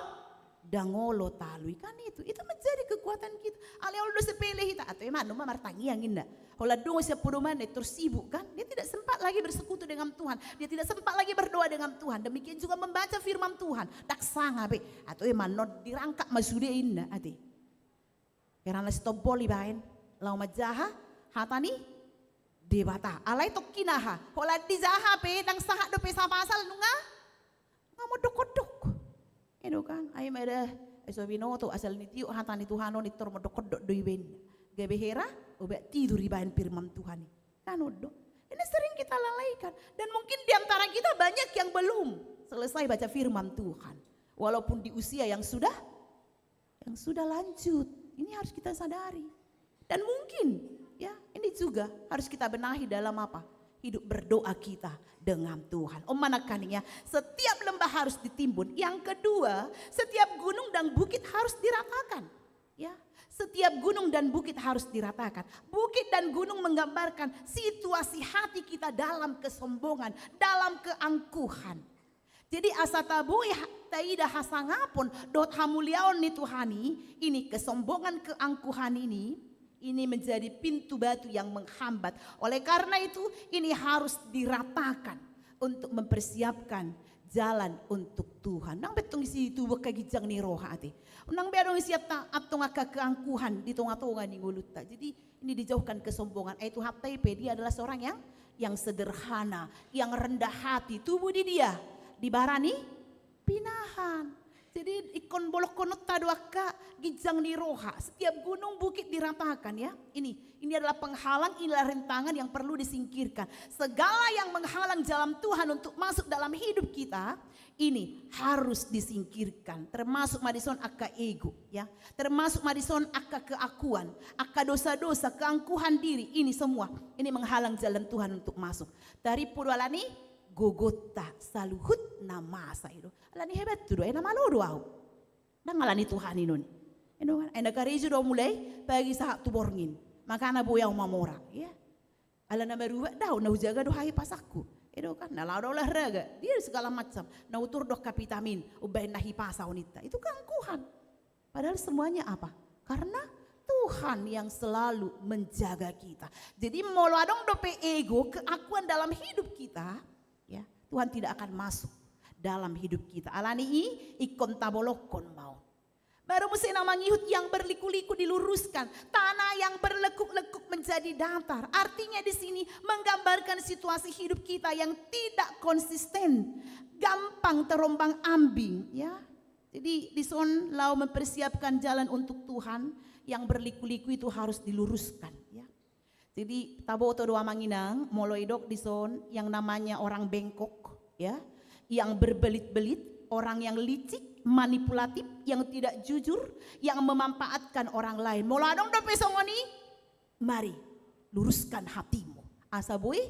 ndang olo talu i kan itu. Itu menjadi kekuatan kita. Alai olo do sepele hita, atau emang nunga martangiang inna. Holan dung siap podoman, dia tersibuk kan. Dia tidak sempat lagi bersekutu dengan Tuhan. Dia tidak sempat lagi berdoa dengan Tuhan. Demikian juga membaca firman Tuhan. Ndang sanga be. Atau emang non dirangkap ma sude inna, ate. Hera na sitombol ibaen, laho manjaha hata ni Debata. Alai tongkin aha? Holan dijaha pe, ndang sahat dope sapasal nunga, nunga mondok-ondok. Edo kan, ai mada, ai so binoto, asal ni tiop hata ni Tuhan on, intor mondok-ondok do ibaen. Gabe hera, obat tidur ibaen firman Tuhan i. Kan on do. Ini sering kita lalaikan. Dan mungkin di antara kita banyak yang belum selesai baca firman Tuhan. Walaupun di usia yang sudah yang sudah lanjut. Ini harus kita sadari. Dan mungkin, ya, ini juga harus kita benahi dalam apa? Hidup berdoa kita dengan Tuhan. Om manakani ya, setiap lembah harus ditimbun. Yang kedua, setiap gunung dan bukit harus diratakan. Ya, setiap gunung dan bukit harus diratakan. Bukit dan gunung menggambarkan situasi hati kita dalam kesombongan, dalam keangkuhan. Jadi asa tabo i ha-, taida hasangapon dohot hamuliaon ni Tuhan i, ini kesombongan, keangkuhan ini, ini menjadi pintu batu yang menghambat. Oleh karena itu, ini harus diratakan untuk mempersiapkan jalan untuk Tuhan. Nang betong isi tubuh ka ginjang ni roha ate. Nang be adong isi atta-, antong angka keangkuhan di tonga-tonga ni ngolunta. Jadi ini dijauhkan kesombongan. Eh, Tuhanta i pe, dia adalah seorang yang, yang sederhana, yang rendah hati. Tubu di dia, di bara ni pinahan. Jadi ingkon bolongkononta do angka ginjang ni roha. Setiap gunung bukit diratakan ya. Ini, ini adalah penghalang, inilah rintangan yang perlu disingkirkan. Segala yang menghalang jalan Tuhan untuk masuk dalam hidup kita, ini harus disingkirkan. Termasuk ma dison angka ego, ya. Termasuk ma dison angka keakuan, angka dosa-dosa, keangkuhan diri, ini semua. Ini menghalang jalan Tuhan untuk masuk. Tarimpu do alani gogonta saluhut na masa i do. Alani hebat tu do, eh, na malo do au. Ndang alani Tuhan i non. Eno kan, eh, na karejo do mulai pagi sahat tu borngin. Makana boi au mamora, ya. Ala na marubat do au, na hujaga do hahipasanku. Edo kan, na laho do olahraga, dia segala macam. Na hutor do angka vitamin, umbahen na hipasa oninta. Itu keangkuhan. Padahal semuanya apa? Karena Tuhan yang selalu menjaga kita. Jadi molo adong dope ego, keakuan dalam hidup kita, ya, Tuhan tidak akan masuk dalam hidup kita. Alani i, ingkon tabolongkon ma on. Baru muse na mangihut, yang berliku-liku diluruskan, tanah yang berlekuk-lekuk menjadi datar. Artinya di sini menggambarkan situasi hidup kita yang tidak konsisten, gampang terombang-ambing, ya. Jadi dison laho mempersiapkan jalan untuk Tuhan, yang berliku-liku itu harus diluruskan, ya. Jadi taboto do amang inang, molo didok dison yang namanya orang bengkok, ya, yang berbelit-belit, orang yang licik, manipulatif, yang tidak jujur, yang memanfaatkan orang lain. Molo adong dope songon i, mari luruskan hatimu. Asa boi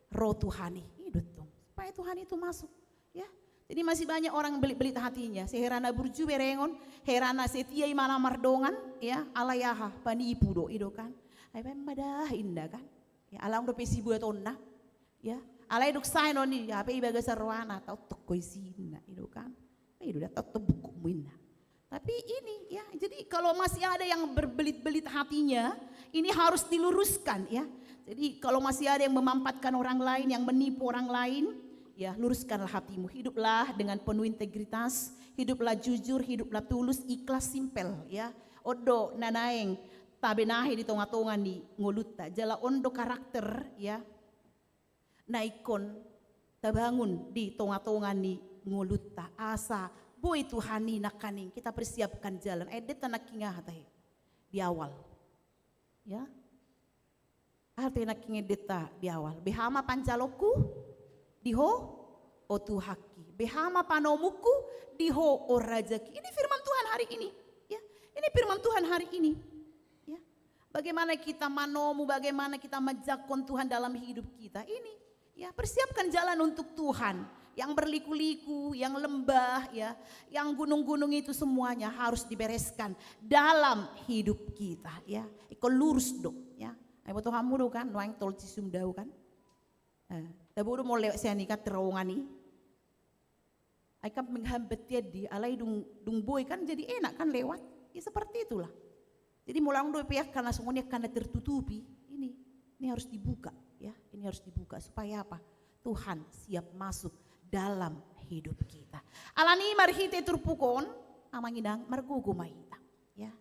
ro Tuhan i, i do tong. Supaya Tuhan itu masuk. Ya. Jadi masih banyak orang belit-belit hatinya. Sehera na burju berengon, hera na setia imana mardongan, ya, alai aha, panipu do, i do kan. Ai baen ma da inna kan. Ya, ala adong dope sibuatonna. Ya, alai dung sae non i, hape i bagasan rohana, taontong ho isi inna, i do kan. I do da taontong bukumu inna. Tapi ini, ya, jadi kalau masih ada yang berbelit-belit hatinya, ini harus diluruskan, ya. Jadi kalau masih ada yang memanfaatkan orang lain, yang menipu orang lain, ya, luruskanlah hatimu. Hiduplah dengan penuh integritas, hiduplah jujur, hiduplah tulus, ikhlas, simpel, ya. On do na naeng tabenahi di tonga-tonga ni ngolunta. Jala on do karakter, ya, na ingkon tabangun di tonga-tonga ni ngolunta, asa boi Tuhan i nangkaning kita persiapkan jalan. Ai deta nangkin aha tahe di awal. Ya. Aha tahe nangkin deta di awal. Beha ma panjaloonku di Ho, o Tuhanki. Beha ma panomuku di Ho, o Rajaki. Ini firman Tuhan hari ini. Ya. Ini firman Tuhan hari ini. Ya. Bagaimana kita manomu, bagaimana kita manjangkon Tuhan dalam hidup kita. Ini, ya, persiapkan jalan untuk Tuhan. Yang berliku-liku, yang lembah, ya, yang gunung-gunung itu semuanya harus dibereskan dalam hidup kita, ya. Ingkon lurus do, ya. Ai boto hamu do kan, nuaeng tol Cisumdawu kan. Eh, tabo do molo lewat sian i kan terowongan i. Kan menghambat dia di alai dung, dung boi kan jadi enak kan lewat. Ya seperti itulah. Jadi molo adong dope angka na songon i angka na tertutupi, ini, ini harus dibuka, ya, ini harus dibuka. Supaya apa? Tuhan siap masuk dalam hidup kita. Alani marhite turpuk on, amang inang, margogo ma hita, ya.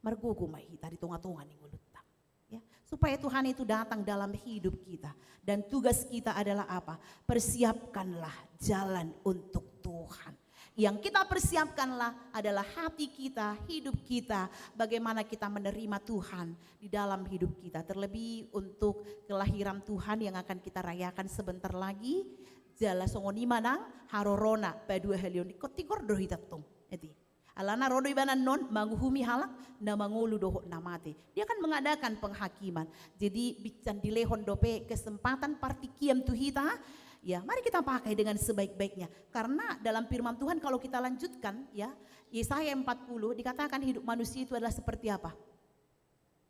Margogo ma hita di tonga-tonga ni ngolunta. Ya, supaya Tuhan itu datang dalam hidup kita. Dan tugas kita adalah apa? Persiapkanlah jalan untuk Tuhan. Yang kita persiapkanlah adalah hati kita, hidup kita, bagaimana kita menerima Tuhan di dalam hidup kita. Terlebih untuk kelahiran Tuhan yang akan kita rayakan sebentar lagi. Jala songon i ma nang harorona paduahalion, ingkon tigor do hita tong. Jadi, alana ro do ibana annon manguhumi halak na mangolu dohot na mate. Dia kan mengadakan penghakiman. Jadi, binsan dilehon dope kesempatan partingkian tu hita. Ya, mari kita pakai dengan sebaik-baiknya. Karena dalam firman Tuhan, kalau kita lanjutkan, ya, Yesaya empat puluh dikatakan hidup manusia itu adalah seperti apa?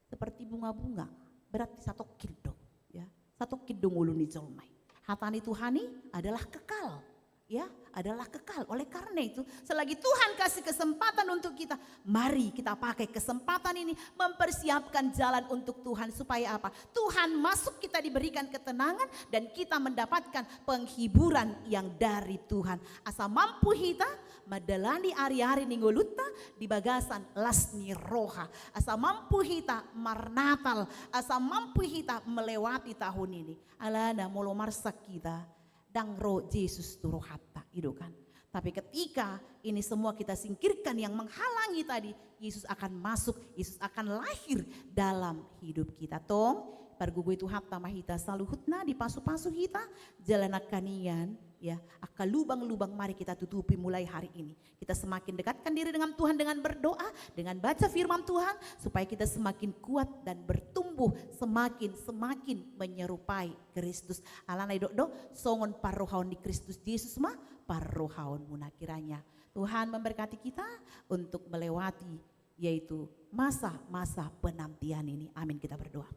Seperti bunga-bunga. Berarti satongkin do, ya. Satongkin do ngolu ni jolma i. Hata ni Tuhan i adalah kekal. Ya, adalah kekal. Oleh karena itu, selagi Tuhan kasih kesempatan untuk kita, mari kita pakai kesempatan ini mempersiapkan jalan untuk Tuhan. Supaya apa? Tuhan masuk, kita diberikan ketenangan dan kita mendapatkan penghiburan yang dari Tuhan. Asa mampu hita mandalani ari-ari ni ngolunta di bagasan las ni roha. Asa mampu hita marnatal, asa mampu hita melewati tahun ini. Alana molo marsak hita, ndang ro Jesus tu rohanta, i do kan. Tapi ketika ini semua kita singkirkan yang menghalangi tadi, Yesus akan masuk, Yesus akan lahir dalam hidup kita. Tong, pargogoi Tuhanta ma hita saluhutna, dipasu-pasu hita, jala nangkaningan, ya, angka lubang-lubang mari kita tutupi mulai hari ini. Kita semakin dekatkan diri dengan Tuhan dengan berdoa, dengan baca firman Tuhan, supaya kita semakin kuat dan bertumbuh, semakin, semakin menyerupai Kristus. Alana didok do, songon parrohaon ni Kristus Jesus ma parrohaonmuna. Kiranya Tuhan memberkati kita untuk melewati, yaitu masa-masa penantian ini. Amin, kita berdoa.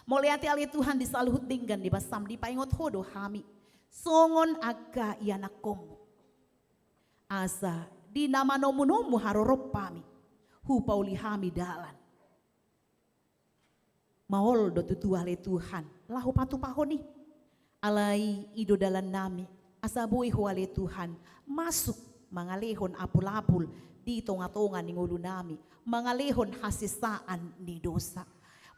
Mauliate ale Tuhan di saluhut denggan ni basam, dipaingot Ho do hami songon angka ianakkonmu. Asa di na manomu-nomu harorom hami, hupauli hami dalan. Maol do tutu ale Tuhan, laho patupahon i. Alai i do dalannami, asa boi Ho ale Tuhan, masuk mangalehon apul-apul di tonga-tonga ni ngolunami, mangalehon hasesaan ni dosa.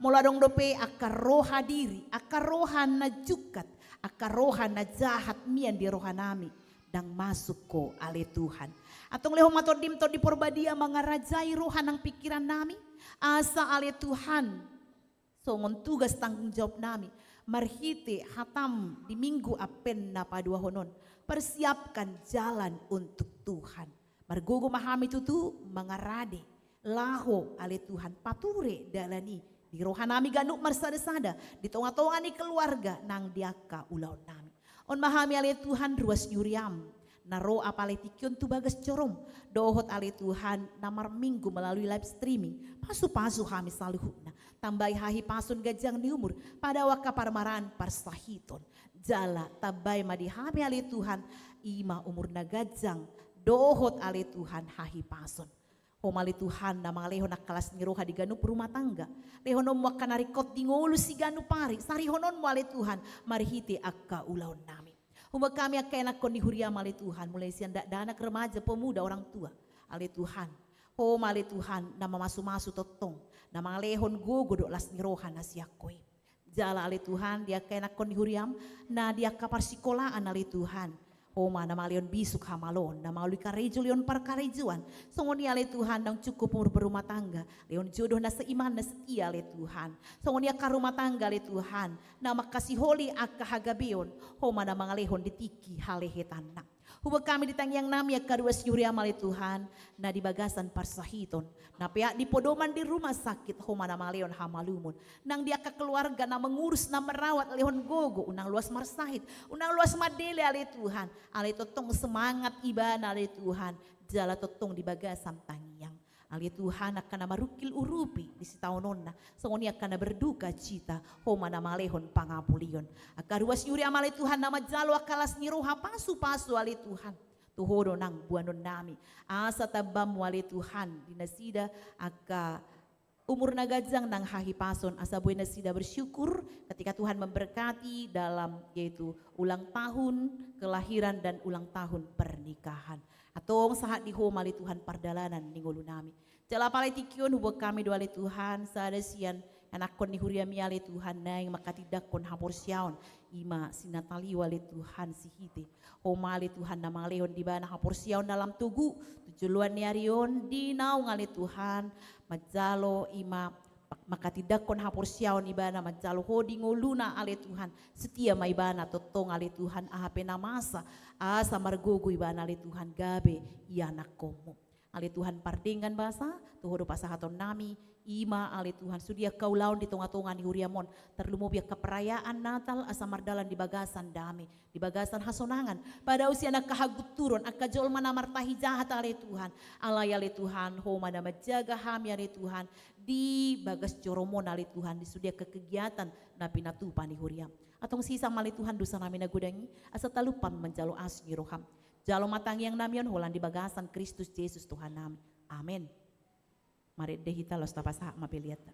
Molo adong dope angka roha diri, angka roha na jungkat, angka roha na jahat mian di rohanami, ndang masuk Ho ale Tuhan. Antong lehon ma Tondim Tondi Porbadia mangarajai roha nang pingkirannami, asa ale Tuhan, songon tugas tanggung jawabnami, marhite hatam di Minggu Advent na paduahon on, persiapkan jalan untuk Tuhan. Margogo ma hami tutu mangarade, laho ale Tuhan pature dalan i di rohanami ganup marsada-sada, di tonga-tonga ni keluarga nang di angka ulaonnami. On ma hami ale Tuhan ruas ni huriam, na ro apala tingki on tu bagas jorom, dohot ale Tuhan na marminggu melalui live streaming, pasu-pasu hami saluhutna, tambai hahipason, ganjang ni umur, padao angka parmaraan parsahiton, jala tambai ma di hami ale Tuhan, i ma umur na ganjang, dohot ale Tuhan hahipason. Ho ma ale Tuhan na mangalehon angka las ni roha di ganup rumah tangga. Lehononmu angka na ringkot di ngolu siganup ari, sarihononmu ale Tuhan, marhite angka ulaonnami. Huboan hami angka ianakkon ni huriam ale Tuhan, mulai sian dakdanak, remaja, pemuda, orang tua. Ale Tuhan, Ho ma ale Tuhan na mamasu-masu tongtong, na mangalehon gogo dohot las ni roha na sian Ho i. Jala ale Tuhan, di angka ianakkon ni huriam na di angka parsikolaan ale Tuhan, Ho ma na mangalehon bisuk hamaloon, na mangalului karejo lehon parkarejoan. Songon i ale Tuhan, naung cukup umur berumah tangga, lehon jodoh na seiman, na setia ale Tuhan. Songon i angka rumah tangga ale Tuhan, na mangkasiholi angka hagabeon, Ho ma na mangalehon di tingki halehetanna. Huboan hami di tangiangnami angka ruas ni huriam ale Tuhan, na di bagasan parsahiton, na peak di podoman, di rumah sakit, Ho ma na mangalehon hamalumon. Nang di angka keluarga na mengurus, na merawat, lehon gogo, unang loas marsahit, unang loas mandele ale Tuhan. Alai tongtong semangat ibana ale Tuhan, jala tongtong di bagasan tangiang. Ale Tuhan, angka na marungkil urupi di sitaononna, songon i angka na berduka cita, Ho ma na mangalehon pangapulion. Angka ruas ni huriam ale Tuhan na manjalo angka las ni roha, pasu-pasu ale Tuhan. tu Ho do nang boanonnami. Asa tambamMu ale Tuhan di nasida angka umur na ganjang nang hahipason, asa boi nasida bersyukur ketika Tuhan memberkati dalam yaitu ulang tahun kelahiran dan ulang tahun pernikahan. Antong sahat di Ho ma ale Tuhan pardalanan ni ngolunami. Jala apala tingki on huboan hami do ale Tuhan sada sian ianakhon ni huriaMi ale Tuhan naeng manghatindanghon haporseaon, i ma si Natali ale Tuhan Sihite. Ho ma ale Tuhan na mangalehon di ibana haporseaon na lam togu tu joloan ni ari on, di naung ale Tuhan manjalo i ma manghatindanghon haporseaon ibana manjalo Ho di ngoluna ale Tuhan. Setia ma ibana tongtong ale Tuhan aha pe na masa, asa margogo ibana ale Tuhan gabe ianakhonMu. Ale Tuhan pardenggan basa, tu Ho do pasahatonnami, i ma ale Tuhan sude angka ulaon di tongatonga ni huriaM on, tarlumobi angka perayaan Natal asa mardalan di bagasan dame, di bagasan hasonangan, padao sian angka hagunturon, angka jolma na martahi jahat ale Tuhan. Alai ale Tuhan Ho ma na manjaga hami ale Tuhan, di bagas joroMon ale Tuhan, di sude angka kegiatan na pinatupa ni huriaM. Antong sesa ma ale Tuhan dosanami na godang i, asa talup hami manjalo asi ni rohaM. Jalo ma tangiangnami on holan di bagasan Kristus Jesus Tuhannami. Amen. Marende hita laos tapasahat ma peleanta.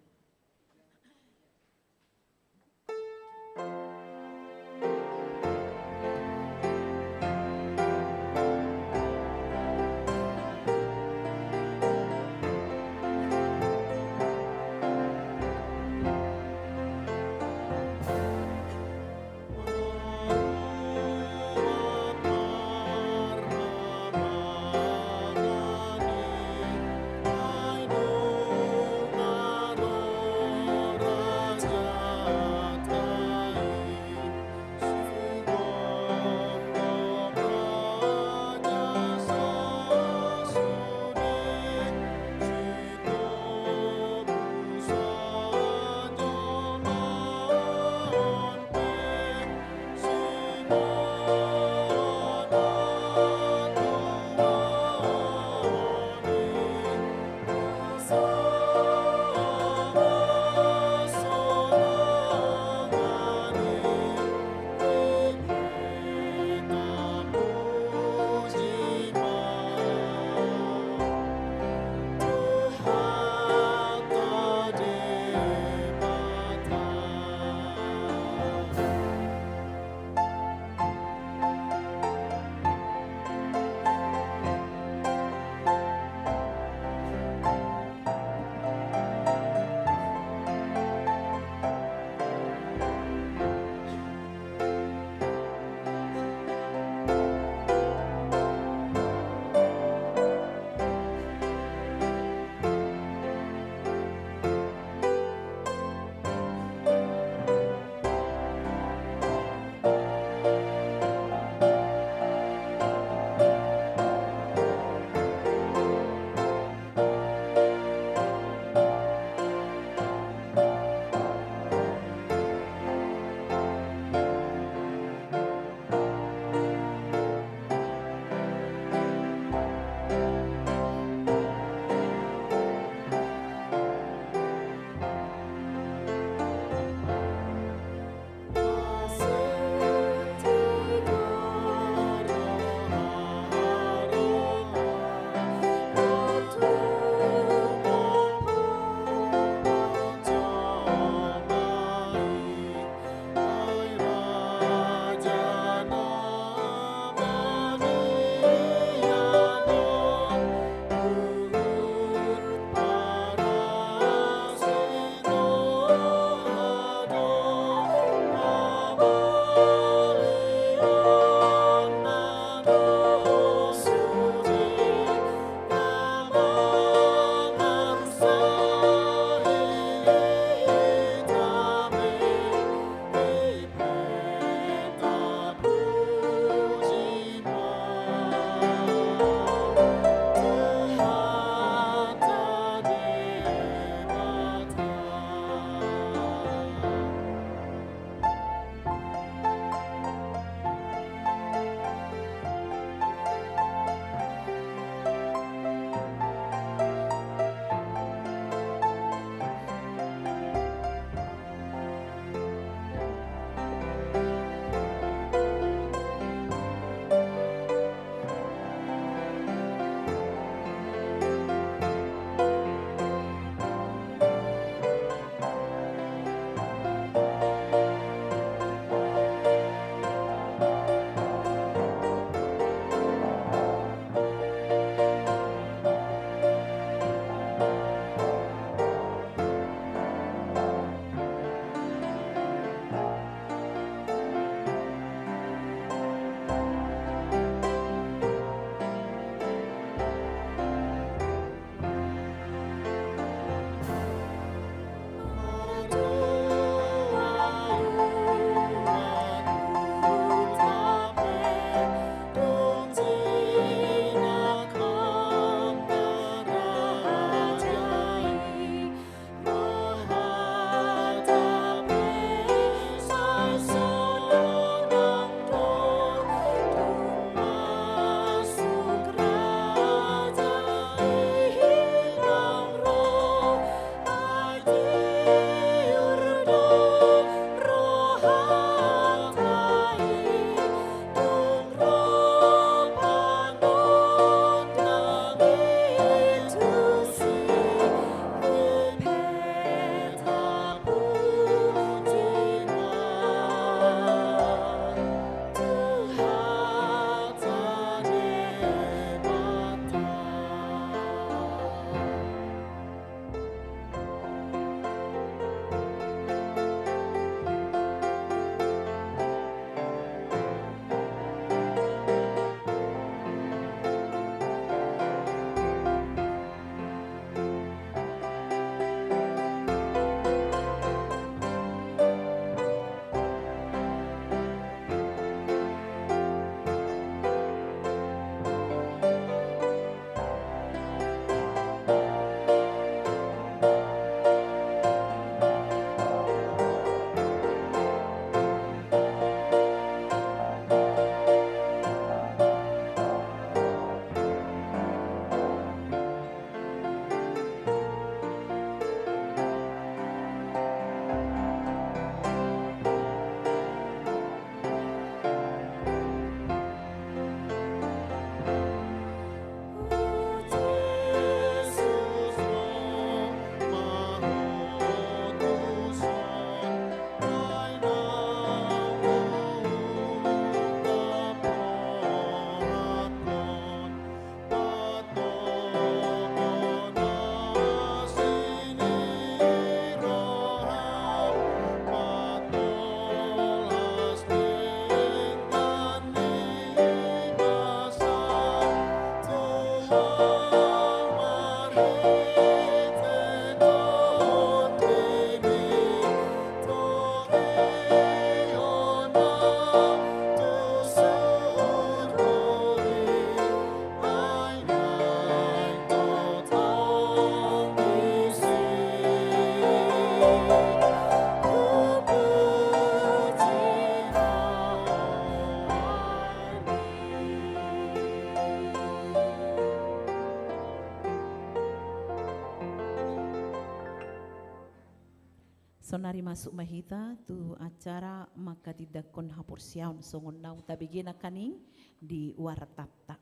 Saonari masuk ma hita tu acara manghatindanghon haporseaon songon naung tabege nangkaning di wartapta.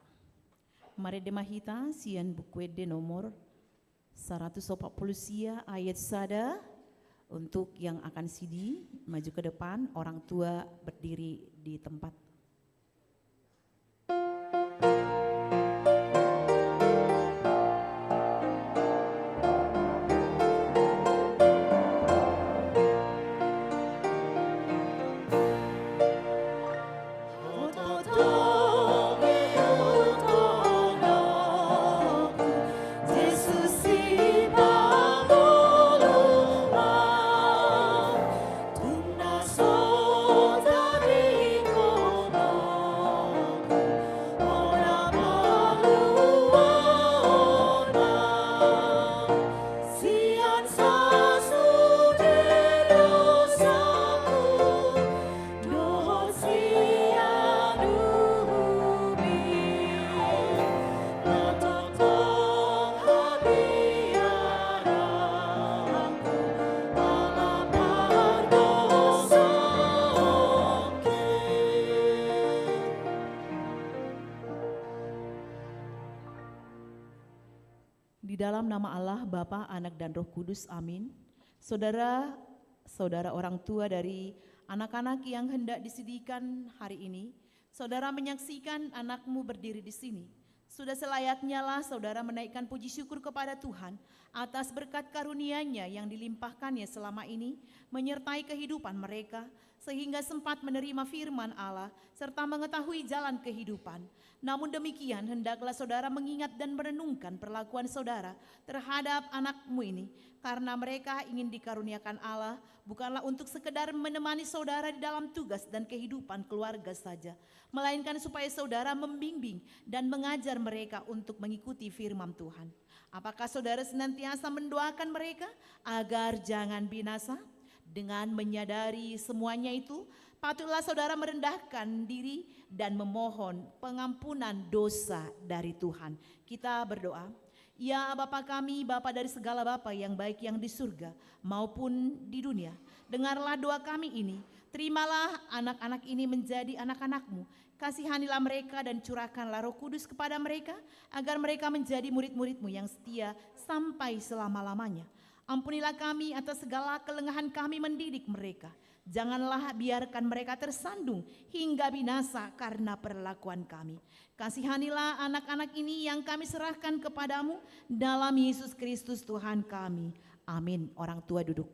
Marende ma hita sian Buku Ende nomor saratus opat pulu sia ayat sada. Untuk yang akan sidi, maju ke depan, orang tua berdiri di tempat. Di dalam nama Allah, Bapa, Anak, dan Roh Kudus. Amin. Saudara, saudara orang tua dari anak-anak yang hendak disidikan hari ini, saudara menyaksikan anakmu berdiri di sini. Sudah selayaknyalah saudara menaikkan puji syukur kepada Tuhan atas berkat karunia-Nya yang dilimpahkan-Nya selama ini menyertai kehidupan mereka, sehingga sempat menerima firman Allah serta mengetahui jalan kehidupan. Namun demikian, hendaklah saudara mengingat dan merenungkan perlakuan saudara terhadap anakmu ini, karena mereka ingin dikaruniakan Allah bukanlah untuk sekedar menemani saudara di dalam tugas dan kehidupan keluarga saja, melainkan supaya saudara membimbing dan mengajar mereka untuk mengikuti firman Tuhan. Apakah saudara senantiasa mendoakan mereka agar jangan binasa? Dengan menyadari semuanya itu, patutlah saudara merendahkan diri dan memohon pengampunan dosa dari Tuhan. Kita berdoa. Ya Bapa kami, Bapa dari segala bapa yang baik yang di surga maupun di dunia, dengarlah doa kami ini. Terimalah anak-anak ini menjadi anak-anak-Mu. Kasihanilah mereka dan curahkanlah Roh Kudus kepada mereka, agar mereka menjadi murid-murid-Mu yang setia sampai selama-lamanya. Ampunilah kami atas segala kelengahan kami mendidik mereka. Janganlah biarkan mereka tersandung hingga binasa karena perlakuan kami. Kasihanilah anak-anak ini yang kami serahkan kepada-Mu dalam Yesus Kristus Tuhan kami. Amin. Orang tua duduk.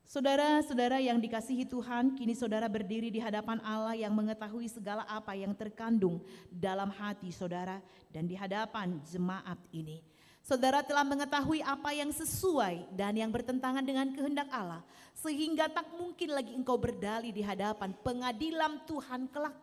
Saudara-saudara yang dikasihi Tuhan, kini saudara berdiri di hadapan Allah yang mengetahui segala apa yang terkandung dalam hati saudara dan di hadapan jemaat ini. Saudara telah mengetahui apa yang sesuai dan yang bertentangan dengan kehendak Allah, sehingga tak mungkin lagi engkau berdalih di hadapan pengadilan Tuhan kelak.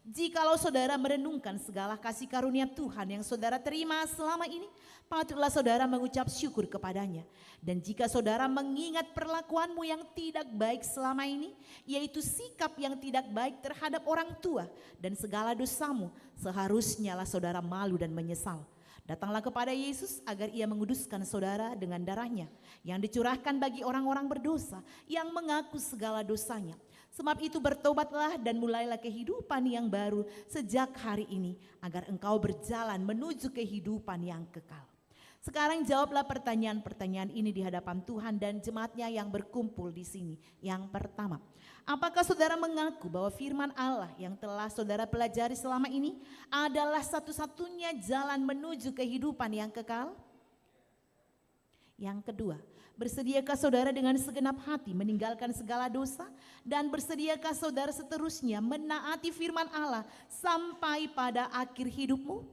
Jikalau saudara merenungkan segala kasih karunia Tuhan yang saudara terima selama ini, patutlah saudara mengucap syukur kepada-Nya. Dan jika saudara mengingat perlakuanmu yang tidak baik selama ini, yaitu sikap yang tidak baik terhadap orang tua dan segala dosamu, seharusnyalah saudara malu dan menyesal. Datanglah kepada Yesus agar Ia menguduskan saudara dengan darah-Nya yang dicurahkan bagi orang-orang berdosa yang mengaku segala dosanya. Sebab itu, bertobatlah dan mulailah kehidupan yang baru sejak hari ini, agar engkau berjalan menuju kehidupan yang kekal. Sekarang jawablah pertanyaan-pertanyaan ini di hadapan Tuhan dan jemaat-Nya yang berkumpul di sini. Yang pertama, apakah saudara mengaku bahwa firman Allah yang telah saudara pelajari selama ini adalah satu-satunya jalan menuju kehidupan yang kekal? Yang kedua, bersediakah saudara dengan segenap hati meninggalkan segala dosa? Dan bersediakah saudara seterusnya menaati firman Allah sampai pada akhir hidupmu?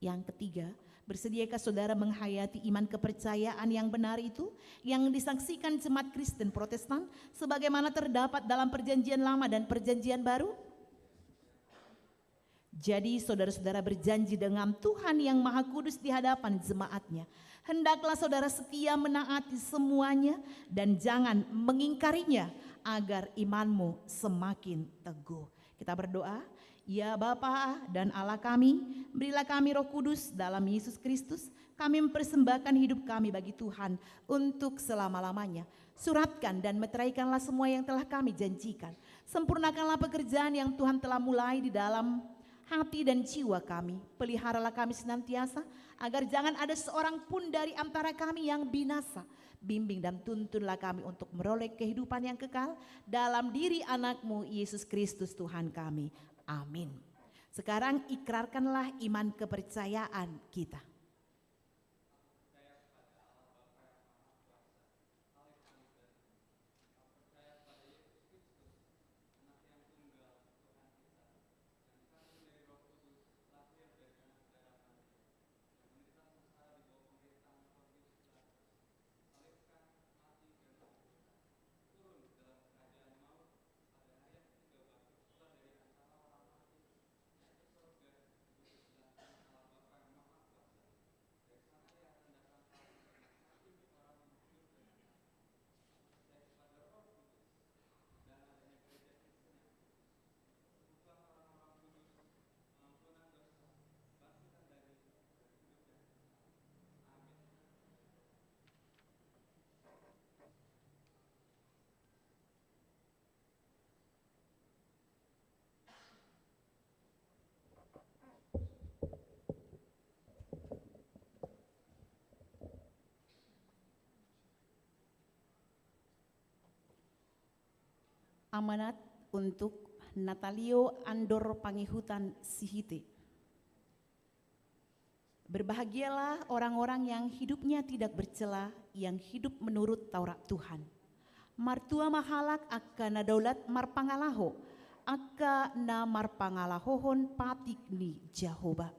Yang ketiga, bersediakah saudara menghayati iman kepercayaan yang benar itu, yang disaksikan jemaat Kristen Protestan, sebagaimana terdapat dalam Perjanjian Lama dan Perjanjian Baru? Jadi, saudara-saudara berjanji dengan Tuhan yang Maha Kudus di hadapan jemaat-Nya. Hendaklah saudara setia menaati semuanya dan jangan mengingkarinya, agar imanmu semakin teguh. Kita berdoa. Ya Bapa dan Allah kami, berilah kami Roh Kudus dalam Yesus Kristus, kami mempersembahkan hidup kami bagi Tuhan untuk selama-lamanya. Suratkan dan meteraikanlah semua yang telah kami janjikan. Sempurnakanlah pekerjaan yang Tuhan telah mulai di dalam hati dan jiwa kami. Peliharalah kami senantiasa, agar jangan ada seorang pun dari antara kami yang binasa. Bimbing dan tuntunlah kami untuk meroleh kehidupan yang kekal dalam diri Anak-Mu, Yesus Kristus Tuhan kami. Amin. Sekarang ikrarkanlah iman kepercayaan kita. Amanat untuk Natalio Andor Pangihutan Sihite. Berbahagialah orang-orang yang hidupnya tidak bercela, yang hidup menurut Taurat Tuhan. Martua ma halak angka na daulat marpangalaho, angka na marpangalahohon patik ni Jahowa.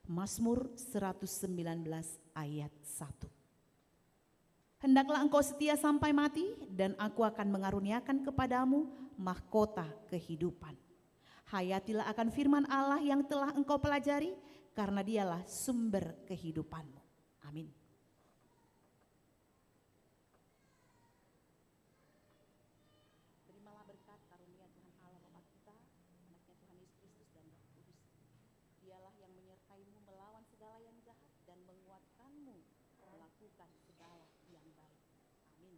Mazmur seratus sembilan belas ayat satu. Hendaklah engkau setia sampai mati, dan Aku akan mengaruniakan kepadamu mahkota kehidupan. Hayatilah akan firman Allah yang telah engkau pelajari, karena Dialah sumber kehidupanmu. Amin. Terimalah berkat karunia Tuhan Allah Bapa kita, Anaknya Tuhan Yesus Kristus, dan Roh Kudus. Dialah yang menyertaimu melawan segala yang jahat dan menguatkanmu melakukan segala yang baik. Amin.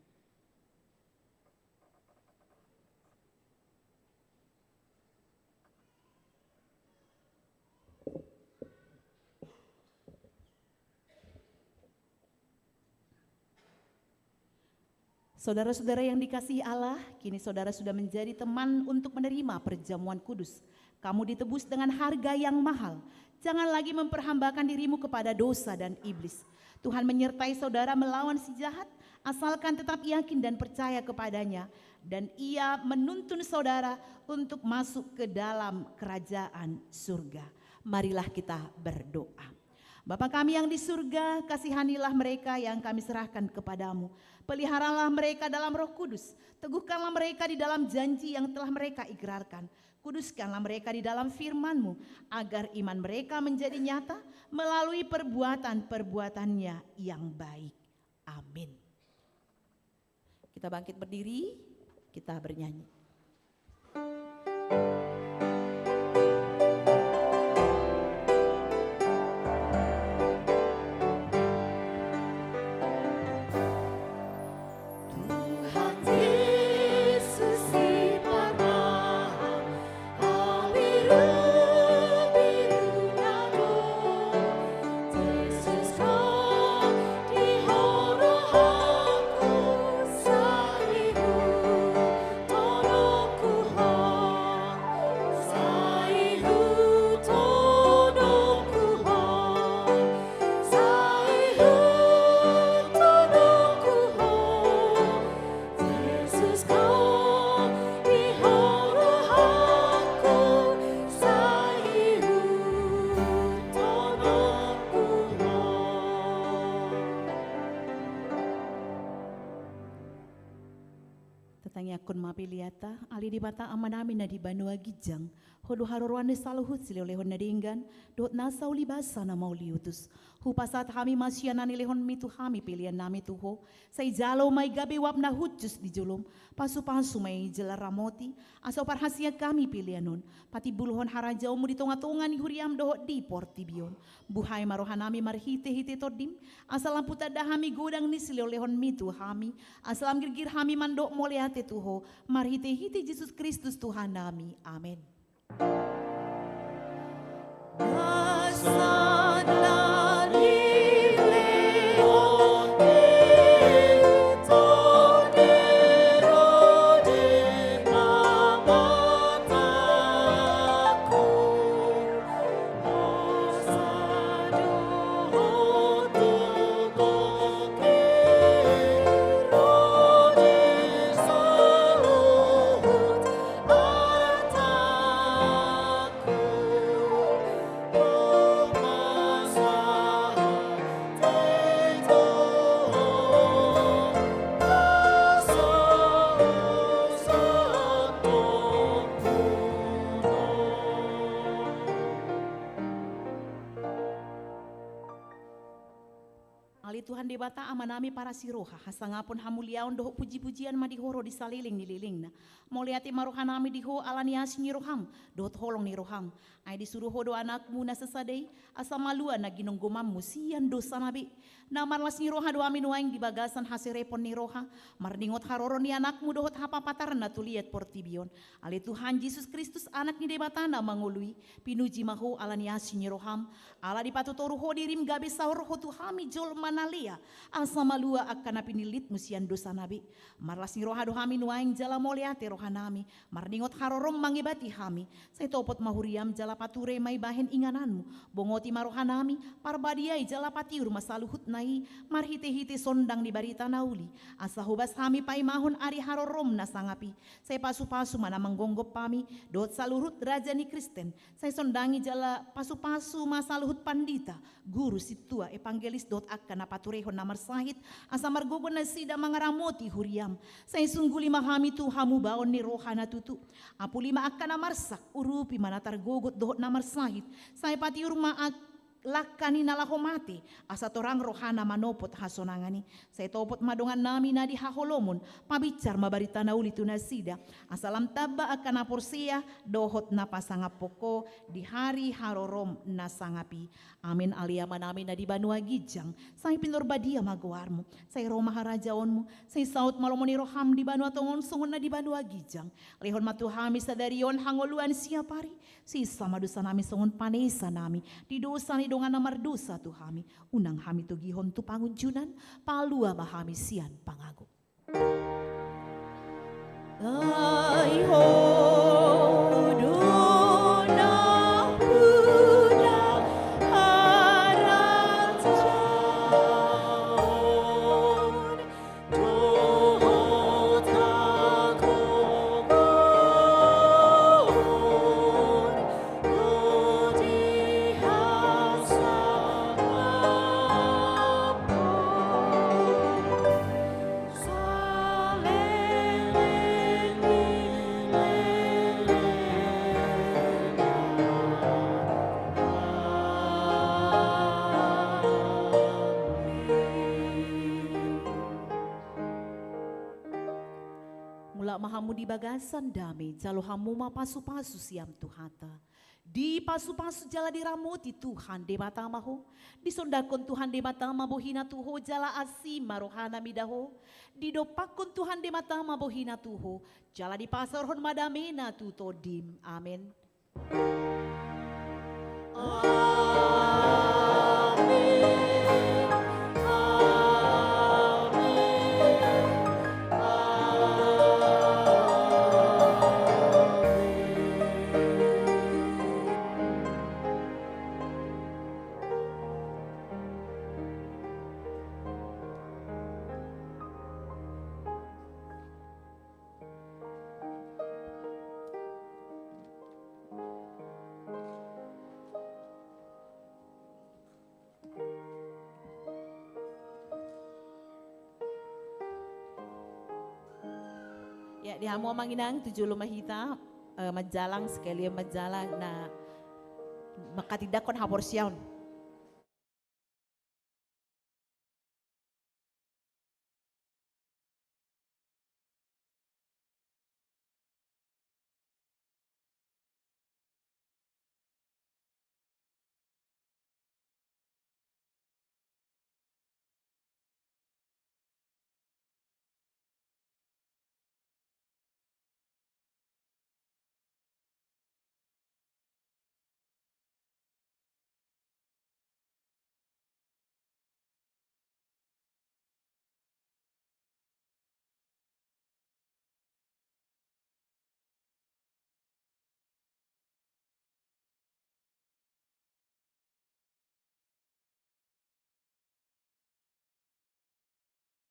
Saudara-saudara yang dikasihi Allah, kini saudara sudah menjadi teman untuk menerima perjamuan kudus. Kamu ditebus dengan harga yang mahal. Jangan lagi memperhambakan dirimu kepada dosa dan iblis. Tuhan menyertai saudara melawan si jahat, asalkan tetap yakin dan percaya kepada-Nya, dan Ia menuntun saudara untuk masuk ke dalam kerajaan surga. Marilah kita berdoa. Bapa kami yang di surga, kasihanilah mereka yang kami serahkan kepada-Mu. Peliharalah mereka dalam Roh Kudus. Teguhkanlah mereka di dalam janji yang telah mereka ikrarkan. Kuduskanlah mereka di dalam firman-Mu, agar iman mereka menjadi nyata melalui perbuatan-perbuatannya yang baik. Amin. Kita bangkit berdiri, kita bernyanyi. Tuhan Yesus si parmahan, Yesus, Kau di rohangku, sai hutononku Ho. Tatangiangkon ma peleanta. Ale Debata Amanami na di banua ginjang, do haroroan ni saluhut silehonlehon na denggan, dohot nasa uli basa na mauliutus. Hupasahat hami ma sian na nilehonmi tu hami pelean nami tu Ho, sai jalo ma i gabe uap na hushus di jolom, pasupasu ma i jala ramoti, asa huparhaseang hami pelean on patimbulhon harajaonmu di tongatonga ni huriam dohot di portibi on. Buhai ma rohanami marhitehite Tondim, asa lam hutanda hami godang ni silehonlehonmi tu hami, asa lam girgir hami mandok mauliate tu Ho, marhitehite Jesus Kristus Tuhannami. Amen. Ale Tuhan Debata Amanami parasi roha, hasangapon hamuliaon dohot pujipujian ma di Ho ro di saleleng ni lelengna. Mauliate ma rohanami di Ho ala ni asi ni roham dohot holong ni roham. Ai disuru Ho do Anakmu na sasada i, asa malua na ginonggomanmu sian dosana be. Na marlas ni roha do hami nuaeng di bagasan haserepon ni roha, marningot haroro ni Anakmu dohot hapapatarna tu liat portibi on. Ale Tuhan Jesus Kristus, Anak ni Debata na mangolu i, pinuji ma Ho ala ni asi ni roham, ala dipatutoru Ho dirim gabe saor Ho tu hami jolma na lea, asa malua angka na pinillitmu sian dosana be. Marlas ni roha do hami nuaeng jala mauliate rohanami, marningot harorom mangebati hami, sai topot ma huriam jala pature ma ibahen ingananmu, bongoti ma rohanami, parbadiai jala patiur ma saluhutna i, marhitehite sondang ni barita na uli, asa hobas hami paimahon ari harorom na sangap i, sai pasupasu ma na manggonggop hami, dohot saluhut raja ni Kristen, sai sondangi jala pasupasu ma saluhut pandita, guru, sintua, evangelis dohot angka na paturehon na marsahit, asa margogo nasida mangaramoti huriam. Sai sungguli ma hami tu hamubaon ni roha na tutu. Apuli ma angka na marsak, urupi ma na targogot dohot na marsahit. Sai patiur ma ang-, langka ni na laho mate, asa torang rohana manopot hasonangan i. Sai topot ma dongannami na di haholomon, pabinsar ma barita na uli tu nasida, asa lam tamba angka na porsea dohot na pasangaphon Ho di ari harorom na sangap i. Amen. Ale Amanami na di banua ginjang, sai pinarbadia ma goarmu, sai ro ma harajaonmu, sai saut ma lomo ni roham di banua tonga on songon na di banua ginjang. Lehon ma tu hami sadari on hangoluan siapari, sesa ma dosanami songon panesanami di dosa ni dongan na mardosa tu hami. Unang hami togihon tu pangunjunan, palua ma hami sian pangago. Ai Ho do na punya harajaon, dohot hagogoon, do di hasangapon. Mulak ma hamu di bagasan dame, jalo hamu ma pasupasu sian Tuhanta. Dipasupasu jala diramoti Tuhan Debata ma ho. Disondangkon Tuhan Debata ma bohina tu ho jala asi ma rohana mida ho. Didompakkon Tuhan Debata ma bohina tu ho jala dipasaorhon ma damena tu tondim. Amen. Amen. Amen. Amen. Ya, di hamu amang inang, tu jolo ma hita eh, manjalang, sekalian manjalang, na manghatindanghon haporseaon.